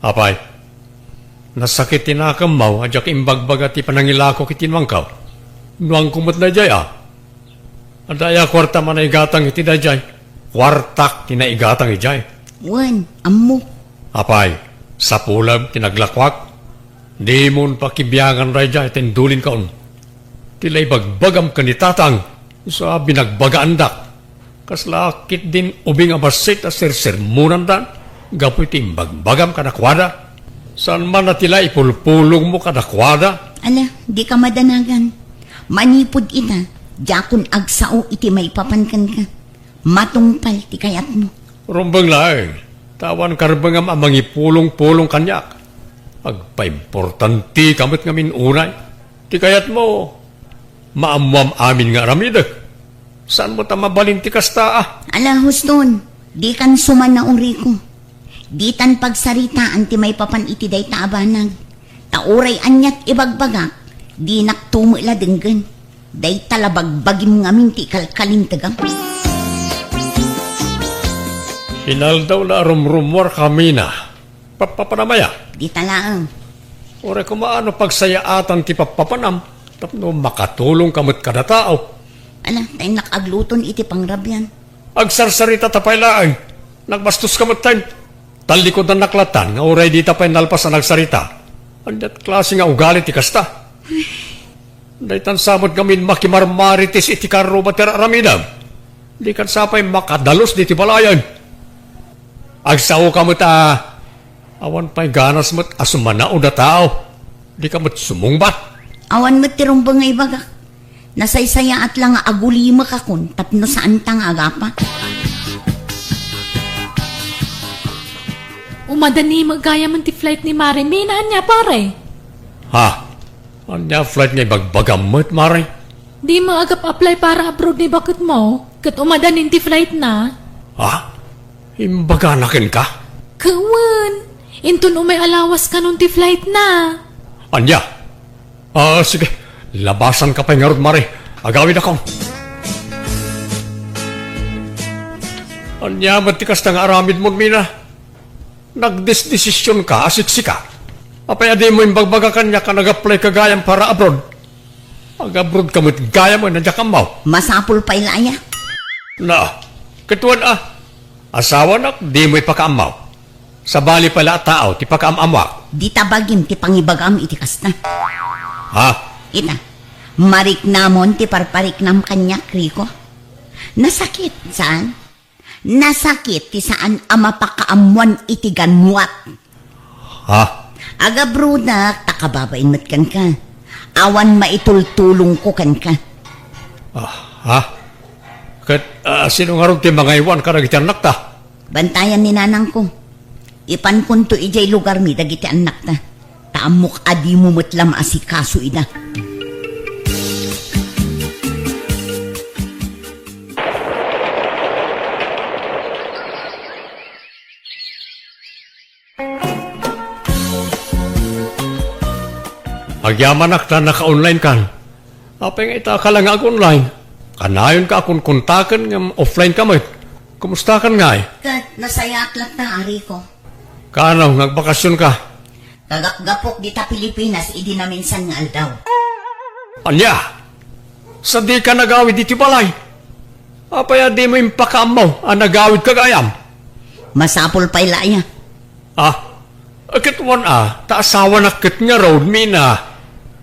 Apay, nasakit ti nakemmo a diak imbagbaga ti panangilakok iti nuangko. Nuangko met daydiay a. Adda aya kuarta a naigatang iti daydiay? Kuartak ti naigatang idiay. Wen, ammok. Apay, sapulem ti naglakuak? Dimon pakibiangan daydiay ta indulinko. Ti la ibagbagam ken ni Tatang, isu a binagbagaandak. Kasla ketdin ubing a bassit a sersermonandan gapu iti imbagbagam kadakuada. Saan man a ti la ipulpulongmo kadakuada? Ala, dika madanagan. Manipud ita, diakon agsao iti maipapan kenka. Matungpal ti kayatmo. Rumbeng laeng, ta awan karbengam a mangipulongpulong kaniak. Agpaimportantika met ngamin unay. Ti kayatmo, maammoam amin nga aramidek. Saanmo ta mabalin ti kasta a? Ala, huston, dikan sumanao, Rico. Ditan pagsaritaan ti maipapan iti dayta a banag. Ta Uray aniat ibagbagak, dinak tumet la denggen. Dayta la bagbagim ngamin ti ikalkalintegam. Inaldaw la a rumrumuar kamina. Pappapanam aya? Dita laeng. Uray koma no pagsayaatan ti pappapanam tapno makatulongka met kada tao. Ala, ta innak agluton iti pangrabian. Agsarsarita ta pay laeng. Nagbastoska metten. Tallikudannak latan nga uray dita pay nalpas a nagsarita. Aniat klase nga ugali ti kasta? Daytan sa met ngamin makimarmarites iti karruba ti ar-aramidem. Dikan sa pay makadalus diti balayen. Agsaoka met a awan pay ganas met a sumanaod a tao. Dika met sumungbat. Awan met ti rumbeng nga ibagak. Nasaysayaat la nga agulimekakon tapno saanta nga agapa. Umadani met gayam ti flight ni Mare. Mina, ania, pare? Ha? Ania flight nga ibagbagam met, Mare? Di mo agap-apply para abroad ni baketmo, ket umadanin ti flight na? Ha? Imbagana kenka? Ket wen, inton umay a lawas kanon ti flight na. Ania? Ah, sige. Labasanka pay ngarud, Mare. Agawidakon. Ania met ti kasta nga aramidmon, Mina? Nagdesdesisionka a siksika. Apay a dimo imbagbaga kaniak a nag-apply ka gayam para abroad? Ag-abroad ka met gayam a diak ammo. Masapul pay la aya? Na, ket wen a. Asawanak, dimo ipakaammo. Sabali pay la a tao ti pakaam-ammoak. Dita bagim ti pangibagam iti kasta. Ha? Ita, mariknamon ti parpariknam kaniak, Rico. Nasakit, saan? Nasakit ti saan a mapakaammoan iti ganwat. Ha? Agabrodak ta kababain met kenka. Awan maitultulongko kenka. Ah, ha? Ket, ah, sino ngarud ti mangaywan kadagiti annakta? Bantayan ni nanangko. Ipankonto idiay lugarmi dagiti annakta. Ta ammok a dimo met la maasikaso ida. Agyamanak ta naka-online kan. Apay nga ita ka la nga ag-online? Kanayonka a konkontaken ngem offline ka met. Kumustakan ngay? Ket nasayaat latta, Rico. Kaano, nga agbakasyon ka? Kagapgapok dita Pilipinas idi naminsan nga aldaw. Ania? Sadika nagawid iti balay? Apay a dimo impakaammo a nagawidka gayam? Masapul pay la aya. Ah, ket wen a, ta asawanak ket ngarud, Mina.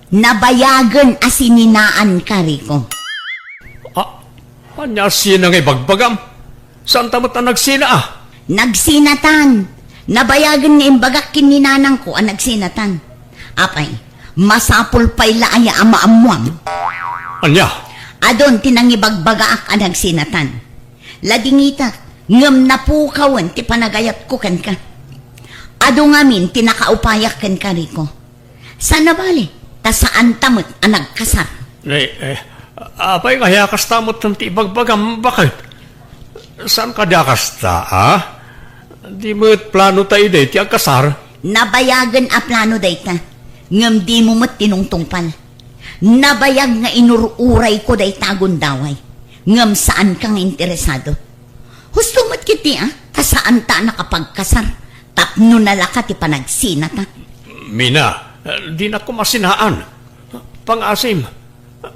Nabayagen a sininaanka, Rico. Ah, ania a sina nga ibagbagam? Saanta met a nagsina a? Nagsinatan. Nabayagen nga imbagak ken ni nanangko a nagsinatan. Apay, masapul pay la aya a maammuam? Ania? Adun ti nangibagbagaak a nagsinatan. Ladingitak, ngem napukawen ti panagayatko kenka. Adu ngamin ti nakaupayak kenka, Rico. Saan a bale, ta saanta met a nagkasar. Eh, eh, apay nga aya kasta met ti ibagbagam, baket? Saan kadi a kasta, a? Di met plano ta idi ti agkasar? Nabayagen a plano dayta, ngem dimo met tinungtungpal. Nabayag nga inur-urayko dayta a gundaway, ngem saanka nga interesado. Husto met ketdi a, ta saanta a nakapagkasar, tapno nalaka ti panagsinata. Mina, dinak koma sinaan. Pangaasim,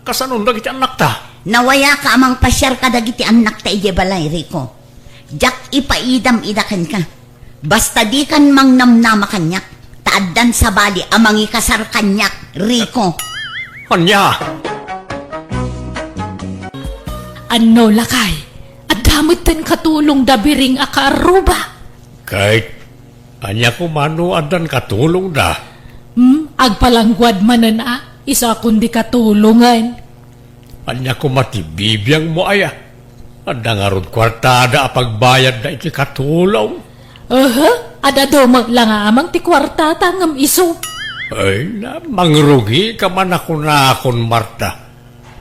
kasanon dagiti annakta? Nawayaka a mangpasiar kadagiti annakta idiay balay, Rico. Diak ipaidam ida kenka. Basta dikan mangnamnama kaniak, ta addan sabali a mangikasar kaniak, Rico. Ania? Anno, lakay, adda metten katulongda biring a kaarruba? Ket ania koma no addan katulongda? Hmm, agpalangguad manen a, isu a kundi katulongen. Ania koma ti bibiangmo aya? Adda ngarud kuartada a pagbayadda iti katulong? Aha, ad-adu met la nga amang ti kuartata ngem isu. Ay na, mangrugika man a kunakon, Marta.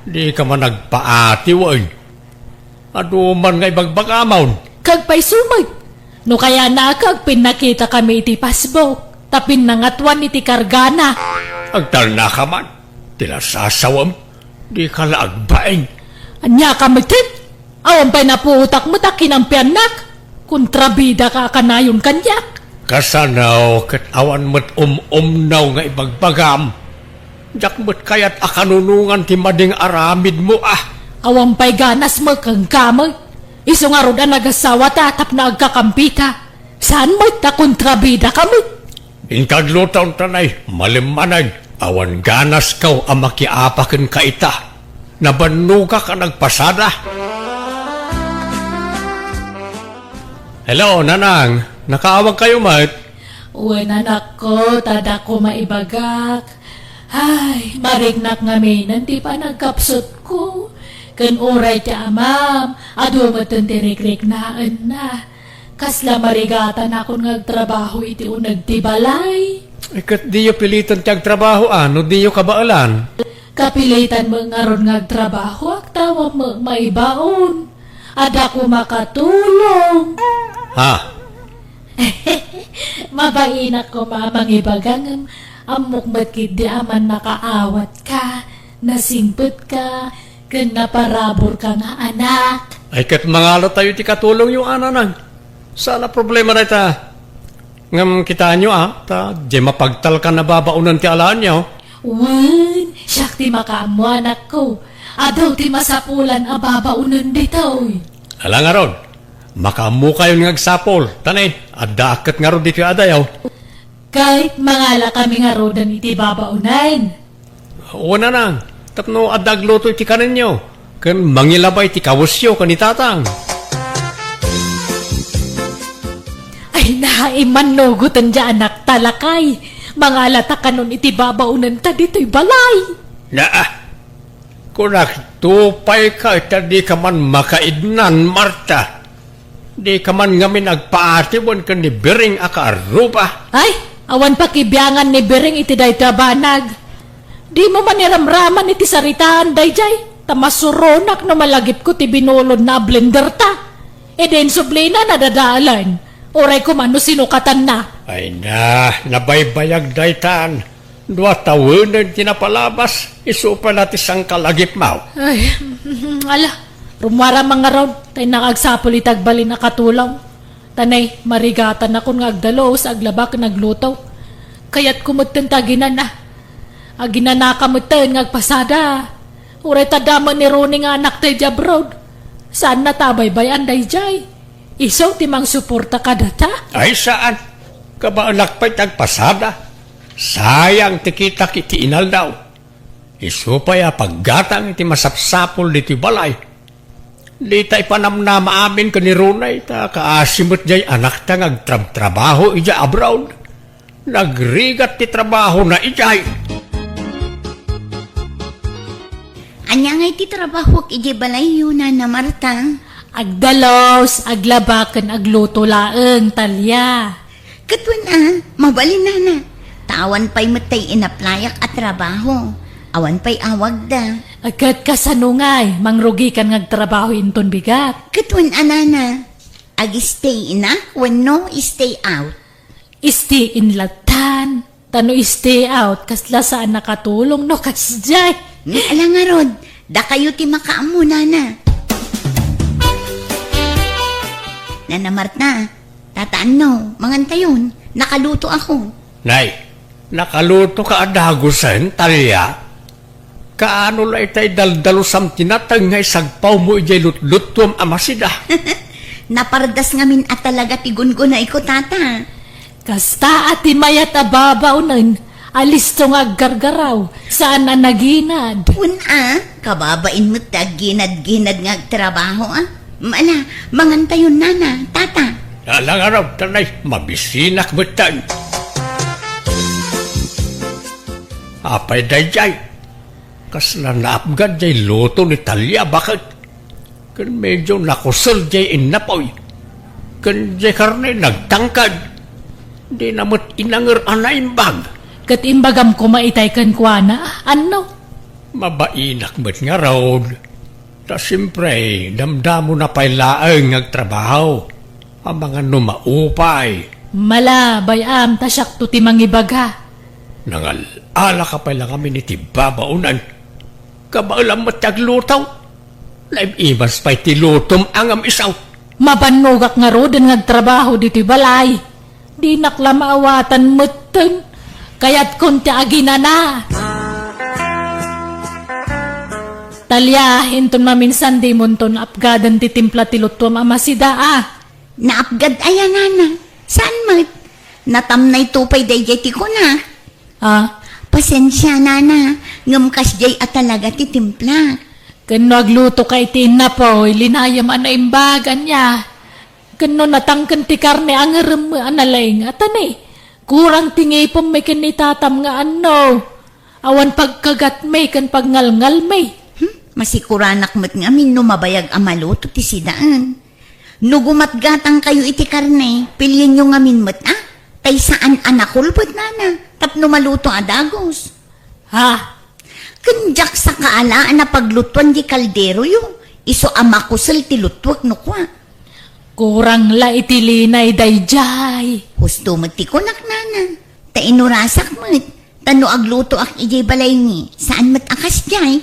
Dika man agpaati wen. Adu man nga ibagbagamon. Kagpayso met. No kayatna, agpinnakitakami iti Facebook. Ta pinnangatoan iti kargana. Agtalnaka man, ti nasasawem, dika la agbaing. Ania ka met? Awan pay napuotak met a kinampiannak. Kontrabida ka a kanayon kaniak. Kasano ket awan met um-umnaw nga ibagbagam? Diak met kayat a kanunongan ti madi nga aramidmo, ah. Awan pay ganas met kenka met. Isu ngarud a nagasawata tapno agkakampita. Saan met ta kontrabida ka met? Inka agluto, Tanay, malem manen, awan ganaskaw a makiapa kenka ita. Nabannogak a nagpasada. Hello, Nanang. Nakaawagkayo met? Wen, anakko, ta adda koma ibagak. Ay, mariknak ngamin ti panagkapsutko. Ken uray ti amam, adu metten ti rikriknaenna. Kasla marigatanakon nga agtrabaho iti uneg ti balay. Eh, ket diyo pilitan ti agtrabaho, a, no diyo kabaelan? Kapilitan met ngarud nga agtrabahoak, ta awan met maibaon. Adda koma katulong. Ha? Mabainak koma a mangibaga ngem ammok met ketdi a mannakaawatka, nasingpetka, ken naparaburka nga anak. Ay, ket mangalatayo ti katulongyo, a, Nanang. Saan a problema dayta. Ngem kitaenyo, a, ta diay mapagtalkan a babaonen ti alaenyo. Wen, siak ti makaammo, anakko. Adu ti masapulan a babaonen ditoy. Ala ngarud, makaammokayon nga agsapul. Tanay, addaak ket ngarud ditoy adayo. Ket mangalakami ngaruden iti babaonen. Wen, Nanang, tapno adda agluto iti kanenyo, ken mangilabay ti kawesyo ken ni Tatang. Ay, naimannoguten diay anakta, lakay. Mangalata kanon iti babaonenta ditoy balay. Naa, kunak, tupayka ta dika man makaidnan, Marta. Dika man ngamin agpaatibon ken ni Biring a kaarruba. Ay, awan pakibiangan ni Biring iti daytoy a banag. Dimo man iramraman iti saritaan daydiay, ta masuronak no malagipko ti binulodna a blenderta. Idi insublina, nadadalan. Uray koma no sinukatanna. Ay na, nabaybayag daytan. Dua tawenen ti napalabas, isu pay la ti sangkalagipmaw. Ay, ala, rummuaram man ngarud, ta innak agsapul iti agbalin a katulong. Tanay, marigatanakon nga agdalus, aglaba ken agluto. Kayatko metten ti aginana. Aginanaka metten nga agpasada. Uray ta adda met ni Ronnie nga anakta idiay abroad. Saanna ta abaybay-an daydiay. Isu ti mangsuporta kadata? Ay, saan. Kabaelak pay ti agpasada. Sayang ti kitak iti inaldaw. Isu pay a paggatang iti masapsapul ditoy balay. Dita ipanamnama amin ken ni Ronnie ta kaasi met diay anakta nga agtrabtrabaho idiay abroad. Nagrigat ti trabahona idiay. Ania ngay ti trabahoak idiay balayyo, Nana Marta? Agdalus, aglaba, ken agluto laeng, Talia. Ket wen a, mabalin, Nana. Ta awan pay met tay inaplayak a trabaho. Awan pay awagda. Ket kasano ngay, mangrugikan nga agtrabaho inton bigat? Ket wen a, Nana. Ag-stay in a wenno stay out? Stay in lattan. Ta no stay out, kasla saan a katulong no kasdiay. Nga ala ngarud, dakayo ti makaammo, Nana. Nana Marta, Tata Anno, mangantayon, nakalutoakon. Nay, nakalutoka a dagusen, Talia? Kaano la itay daldalusam ti nateng nga isagpawmo idiay lutluttuam a masida? Napardas ngamin a talaga ti gungunayko, Tata. Kasta a ti mayat a babaonen, alisto nga aggargaraw, saan a naginad. Wen a, kababain met ti agginad-ginad nga agtrabaho, a. Ala, mangantayon, Nana, Tata. Ala ngarud, Tanay, mabisinak metten. Apay daydiay? Kasla naapgan diay luto ni Talia, baket. Ken medyo nakusel diay innapoy. Ken diay karne nagtangkad. Dina met inanger a naimbag. Ket imbagam koma itay kenkuana, Anno? Mabainak met ngarud. Ta siempre, damdamona pay laeng nga agtrabaho. Amangan no maupay. Mala, bay-am, ta siakto ti mangibaga. Nangal-alaka pay la ngamin iti babaonen. Kabaelam met ti agluto. Naim-imas pay ti lutom a ngem isu. Mabannogak ngaruden nga agtrabaho ditoy balay. Dinak la maawatan metten. Kayatkon ti aginana. Talia, inton maminsan dimonton apgaden ti timpla ti lutuam a masida a. Naapgad aya, nana? Saan met? Natamnayto pay daydiay ti kuna. Ah? Pasensia, nana, ngem kasdiay a talaga ti timplak. Ken no aglutoka iti innapoy, linayam a naimbag, ania? Ken no natangken ti karne, angerem a nalaing, atani? Kurang ti ngipem ken ni tatam nga anno. Awan pagkagatmi ken pagngalngalmi. Hmm, masikuranak met ngamin no mabayag a maluto ti sidaen. No gumatgatangkayo iti karne, pilienyo ngamin met, a, tay saan a nakulbet, nana, tapno maluto a dagus. Ha? Ken diak sakaala a napaglutuan di kalderoyo, isu a makusel ti lutuek no kua. Kurang la iti linay daydiay. Husto met ti kunak, nana. Ta inurasak met. Ta no aglutoak idiay balay ni, saan met a kasdiay?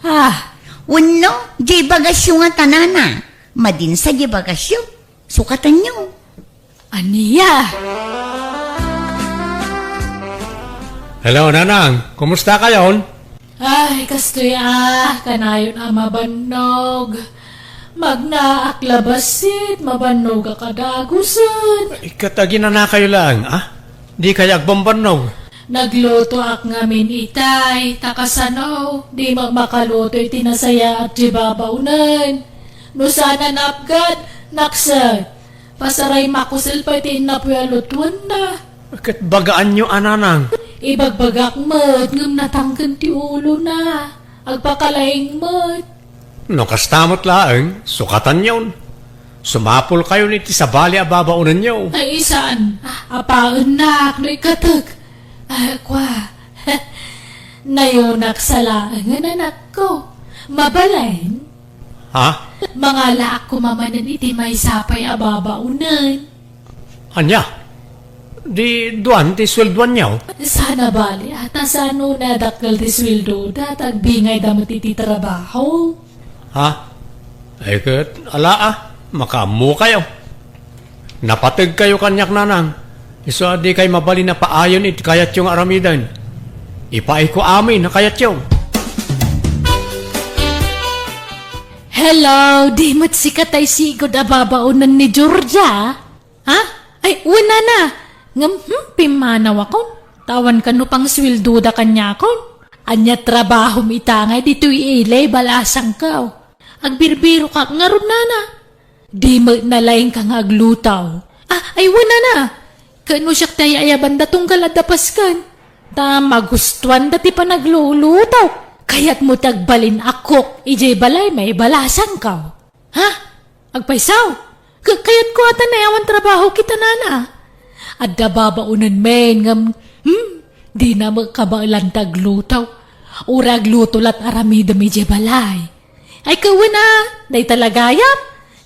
Ah. Wenno, diay bagasyo ngata, nana. Madinsa diay bagasyo. Sukatanyo. Ania? Hello, Nanang. Kumusta kayon? Ay, kastoy a, kanayon a mabannog. Magnaak la bassit, mabannogak a dagusen. Ket aginanakayo laeng, a? Dikay agbambannog. Naglutoak ngamin itay, ta kasano, di met makaluto iti nasayaat ti babaonen. No saan a napgad, nakset. Pasaray makusel pay ti innapoy a lutuenna. Ket bagaanyo a, Nanang. Ibagbagak met, ngem natangken ti ulona. Agpakalaing met. No kasta met laeng, sukatanyon. Sumapulkayon iti sabali a babaonenyo. Ay, saan? Apaennak no ikkatek. Ah, kua. Nayonak sa laengen, anakko. Mabalin? Ha? Mangalaak koma manen iti maysa pay a babaonen. Ania? Di duan ti sueldoanyo? Saan a bali, a, ta saan no nadakkel ti sueldoda, ta agbingayda met iti trabaho. Ha? Ay ket, ala a, makaammokayo. Napategkayo kaniak, Nanang. Isu a dikay mabalin a paayen iti kayatyo nga aramiden. Ipaayko amin a kayatyo. Hello, di met sika tay sigud a babaonen ni Georgia? Ha? Ay, wen, nana. Ngem, hmm, pimmanawakon. Ta awan kano pangsueldoda kaniakon. Ania trabahom ita nga ditoy ili, balasangko? Agbirbirokak ngarud, nana. Di met nalaingka nga agluto. Ah, ay, wen, nana. Ket no siak ti ay-ayabanda tunggal adda pasken. Ta magustuanda ti panagluluto. Kayatmo ti agbalin a cook idiay balay, balasangko? Ha? Agpayso? Ka-, kayatko a ta naawan trabaho kita, nana. Adda babaonen men ngem, hmm, dina met kabaelan ti agluto. Uray agluto lat aramidem idiay balay. Ay, ket wen a, dayta la gayam.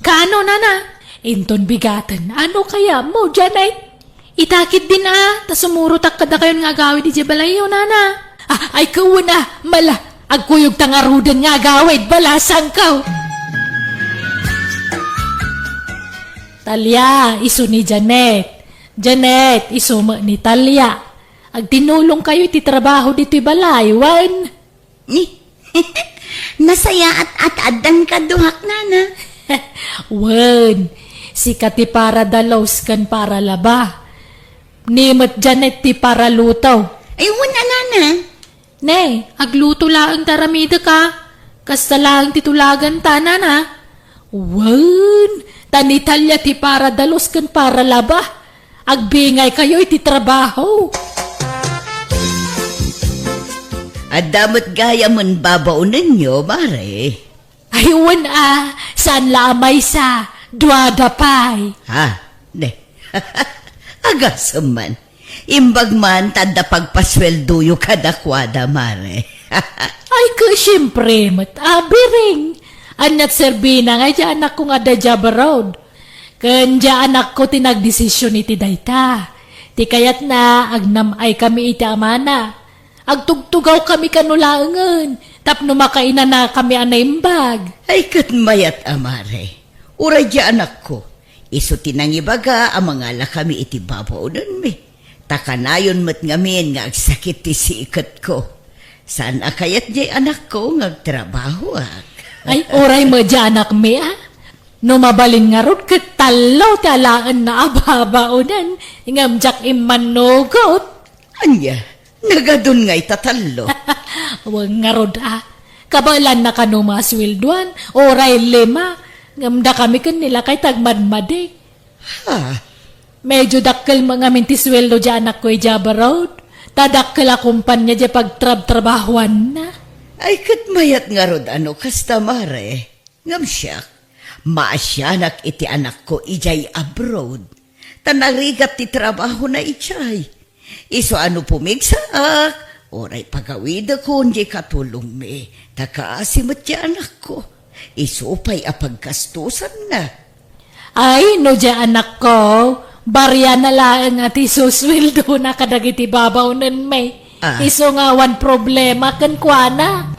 Kaano, nana? Inton bigaten, ano kayatmo, Janet? Ita ketdin a, ta sumurotak kadakayon nga agawid idiay balayyo, nana. Ah, ay, ket wen a, mala, agkuyogta ngaruden nga agawid, balasangko. Talia, isu ni Janet. Janet, isu met ni Talia. Agtinulongkayo iti trabaho ditoy balay, wen? Ni, nasayaat a ta addan kaduak, nana. Wen, sika ti paradalos ken paralaba. Ni met Janet ti paraluto. Ay, wen a, nana. Ne, agluto laeng ti aramidek a. Kasta laeng ti tulaganta, nana. Wen, ta ni Talia ti paradalos ken paralaba. Agbingaykayo iti trabaho. Adda met gayamen babaonenyo, mare. Ay, wen a, saan la a maysa, duada pay. Ha? Ne. Agasem man. Imbag man ta adda pagpasueldoyo kadakuada, mare. Ay, ket siempre met, abiring. Aniat serbina nga iti anakko nga adda idiay abroad. Ken dia anakko ti nagdesision iti dayta. Ti kayatna, agnam-ay kami iti amana. Agtugtugaw kami kano laengen, tapno makainana kami a naimbag. Ay, ket mayat a mare. Uray dia anakko, isu ti nangibaga a mangala kami iti babaonenmi. Ta kanayon met ngamin nga agsakit ti siketko. Saan a kayat diay anakko nga agtrabahoak. Ay, uray met dia anakmi, a? No mabalin ngarud ket tallo ti alaenna a babaonen, ngem diak immannugot. Ania? Nagadun ngay ta tallo? Wen ngarud, a. Kabaelanna kano masueldoan, uray lima, ngem dakami ken ni lakay ti agmadmadi. Ha? Medyo dakkel met ngamin ti sueldo dia anakko idiay abroad. Ta dakkel a kompania diay pagtrabtrabahoanna. Ay, ket mayat ngarud a no kasta, mare. Ngem siak, maasianak iti anakko idiay abroad. Ta narigat ti trabahona idiay. Isu a no pumigsaak, uray pagawidekon diay katulongmi, ta kaasi met ti anakko. Isu pay a paggastosanna. Ay, no dia anakko, bariana laeng a ti susueldona kadagiti babaonenmi. Ah. Isu nga awan problema kenkuana.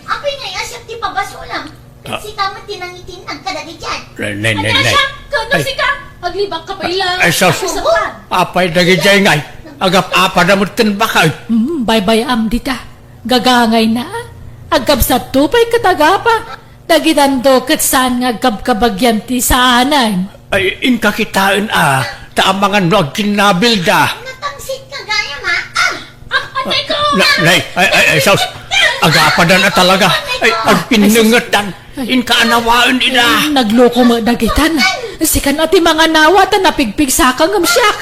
Apay ngay a siak ti pabasolam? Ah. Sika met ti nangitinnag kadagiti. Nay, nay, nay, nay. Ania siak? Kano sika? Aglibak ka pay la. Ay, sus. Apay dagiti ngay? Agap-apada met ken bakay. Hmm, baybay-am dita. Gagangayna. Agkabsatto pay ket agapa. Dagitanto ket saan nga agkabkabagian ti saanen. Ay, inka kitaen a, ta amangan no agkinnabilda. Natangsit ka gayam, a. Ah! Ah, atay ko! Na, nay, ay, ay, ay, sus. Agapadan a talaga. Ay, agpinnengetdan. Inka anawaen ida. Ay, nagloko met dagitan. Sikan a ti manganawa ta napigpigsaka ngem siak.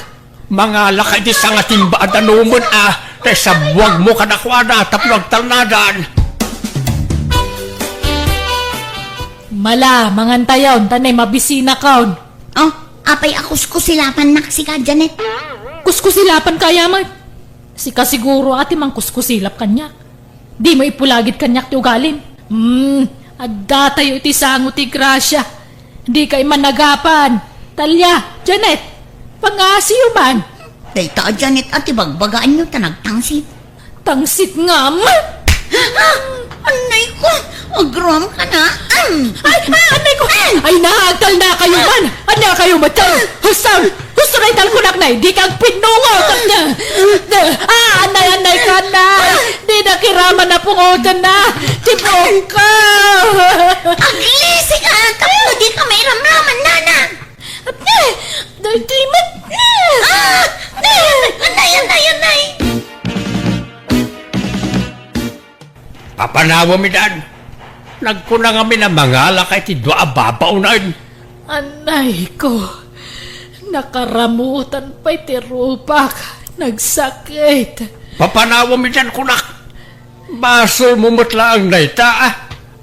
Mangalaka iti sangatimba a danumen a, ta isabuagmo kadakuada tapno agtalnadan. Mala, mangantayon, ta nay mabisinakon. Oh, apay a kuskusilapannak sika, Janet? Kuskusilapan kaya met? Sika siguro a ti mangkuskusilap kaniak. Dimo ipulagid kaniak ti ugalim. Hmm, addatayo iti sango ti grasia. Dika imanagapan. Talia, Janet, pangasiyo man. Dayta a Janet a ti bagbagaanyo ta nagtangsit. Tangsit ngam? Ah! Annay ko! Agram ka na! Ay! Ah, annay ko! Ay, naagtal na kayo man! Anya kayo, matang? Husan! Husto na italkunak na, di kang pinungo! Ah, anay, anay ka na! Di na kiraman na pungotan na! Tibok ka! Aglisi ka! Tapno di ka mairamraman, nana! Apne! Daytoy met! Ah! Anay, anay, anay! Papanawem idan. Nagkuna ngamin a mangalaka iti dua a babaonen. Anay ko, nakaramutan pay ti rupak. Nagsakit. Papanawem idan kunak. Basolmo met laeng dayta, a.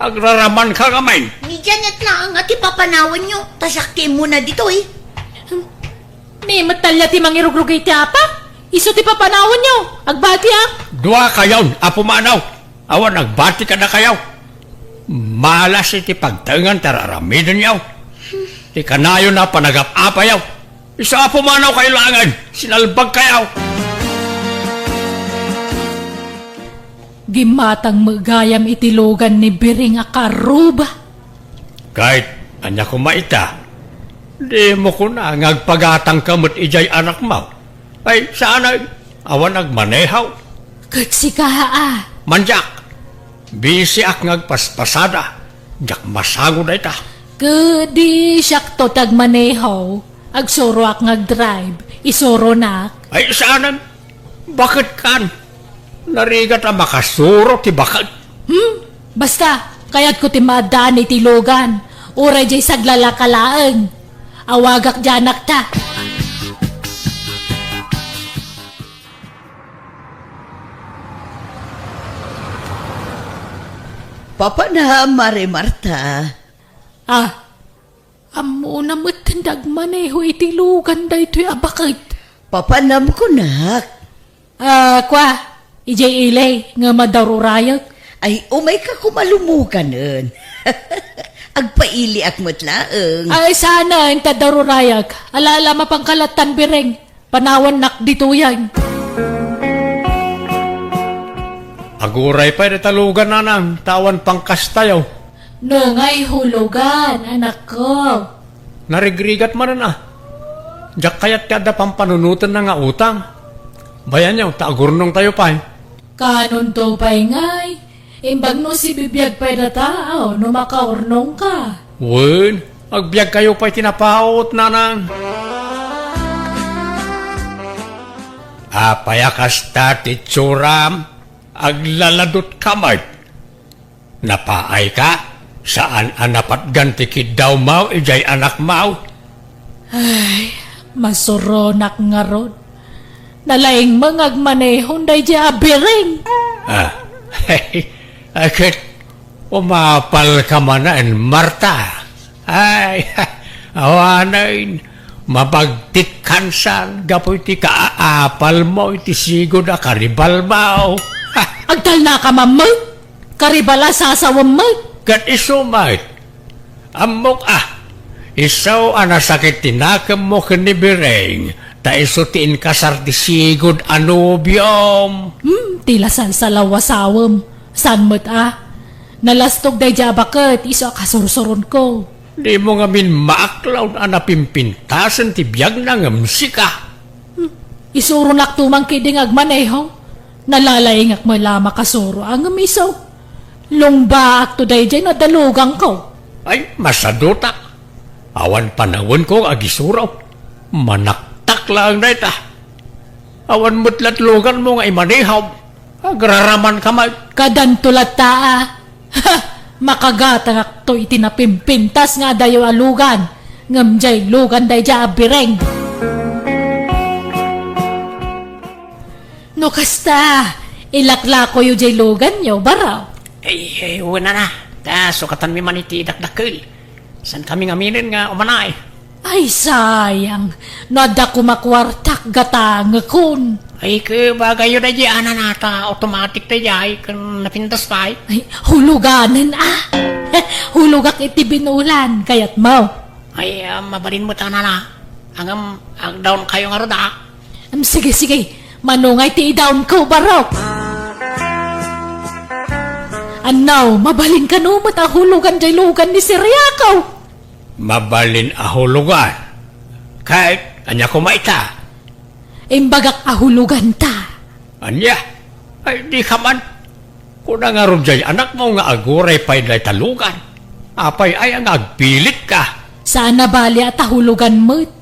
Agraraman ka ngamin. Ni Janet laeng a ti papanawanyo, ta siak ti immuna ditoy. Ni met talia ti mangirugrugay ti apa? Isu ti papanawanyo. Agbatiak. Dua kayon a pumanaw. Awan agbati kadakayo. Malas iti pagtaengan ti ar-aramidenyo. Ti kanayon a panagap-apayo. Isu a pumanaw kayo laengen. Sinalbag kayo. Gimmatang met gayam iti lugan ni Biring a karuba. Ket ania koma ita? Dimo kuna nga agpagatangka met idiay anakmo? Ay, saan a, awan agmaneho? Ket sika, a? Mandiak. Bisiak nga agpaspasada. Diak masango dayta. Ket di siakto ti agmaneho. Agsuroak nga agdrive. Isuronak. Ay, saanen? Baket kan? Narigat a makasuro ti baket. Hmm? Basta, kayatko ti maaddaan iti lugan. Uray diay saglalaka laeng. Awagak diay anakta. Papanam, Mare Marta. Ah, ammona met ti agmaneho iti lugan daytoy a baket. Papanam kunak. Ah, kua, idiay ili, nga madaururayek. Ay, umayka koma lumuganen. Agpailiak met laeng. Ay, saan, ta darurayak. Ala, ala, mapangkalattan, Bireng. Panawannak ditoyen. Aguray pay dayta lugan, nanang, ta awan pangkastayo. No ngay hulugan, anakko. Narigrigat manen a. Diak kayat ti adda pampanunotenna nga utang. Bayanyo, ta agurnongtayo pay. Kanonto pay ngay? Imbag no sibibiag pay data, aw, no makaurnongka. Wen, agbiagkayo pay ti napaut, nanang. Apay a kasta ti itsuram? Aglaladutka met. Napaayka? Saan a napatgan ti kiddawmo idiay anakmo? Ay, masuronak ngarud. Nalaing met nga agmanehon daydiay a Bireng. Ah, ay, ket umapalka manen, Marta. Ay, awanen, mabagtitkan san gapu iti kaapalmo iti sigud a karibalmo. Agtalnaka man met, karibal a sasawem met. Ket isu met, ammok a, isu a nasakit ti nakemmo ken ni Bireng, ta isu ti inkasar ti sigud a nobiom. Hmm, ti la salsalaw a sawem. Saan met a? Nalastog daydiay a baket, isu a kasursuronko. Dimo ngamin maaklawda a napimpintasen ti biagna ngem sika. Hmm, isuronakto man ketdi nga agmaneho. Nalalaingak met la a makasuro a ngem isu. Lungbaakto daydiay no adda luganko. Ay, masadutak. Awan panawenko nga agisuro. Manaktak laeng dayta. Awan met lat luganmo nga imanehom. Agraramanka met. Kadanto latta a. Ha! Makagatangakto iti napimpintas nga adayo a lugan. Ngem diay lugan daydiay a Bireng. No kasta, ilaklakoyo diay luganyo, baro. Ay, ay, wen a. Ta sukatanmi man iti dakdakkel. Saankami ngaminen nga umanaay. Ay, sayang. No adda koma kuartak, gatangekon. Ay, ket bagayyo daydiay a nanang ta automatic daydiay ken napintas pay. Ay, huluganen a. Hulogak iti binulan, kayatmo. Ay, ah, mabalin met a nanang. Ngem, agdaonkayo ngarud a. Em, sige, sige. Mano ngay ti idaonko, baro? Annaw, mabalin kano met a hulugan diay lugan ni Siriako? Mabalin a hulugan. Ket ania koma ita? Imbagak a huloganta. Ania? Ay, dika man. Kuna ngarud diay anakmo nga aguray pay dayta lugan. Apay aya nga agpilitka? Saan a bali a ta hulogan met.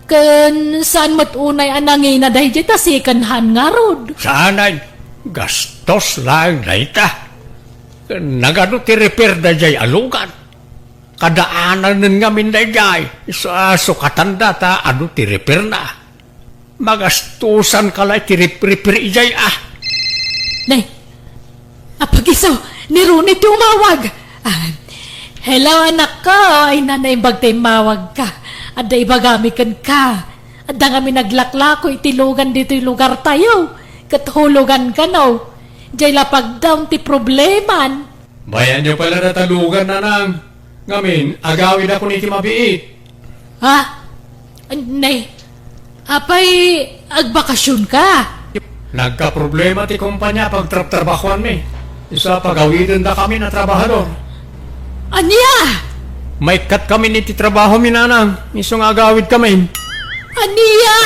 Ken saan met unay a nangina daydiay ta second hand ngarud. Saanay, gastos laeng dayta. Ken nagadu ti repair daydiay a lugan. Kadaananen ngamin daydiay. Isu a sukatanda ta adu ti repairna. Magastosanka la iti rip-, repair idiay a. Nay, apagiso, ni Ronnie ti umawag. Ah, hello, anakko. Ay, nanay, imbag ta immawagka. Adda ibagami kenka. Adda ngamin naglaklako iti lugan ditoy lugartayo. Ket hulugan kano. Diay la pagdaon ti probleman. Bayanyo pay la dayta lugan, nanang. Ngamin, agawidakon iti mabiit. Ha? Nay, apay agbakasionka? Nagkaproblema ti kompania a pagtrabtrabahuanmi. Isu a pagawidendakamin a trabahador. Ania? Maikkatkamin iti trabahomi, nanang. Isu nga agawidkamin. Ania?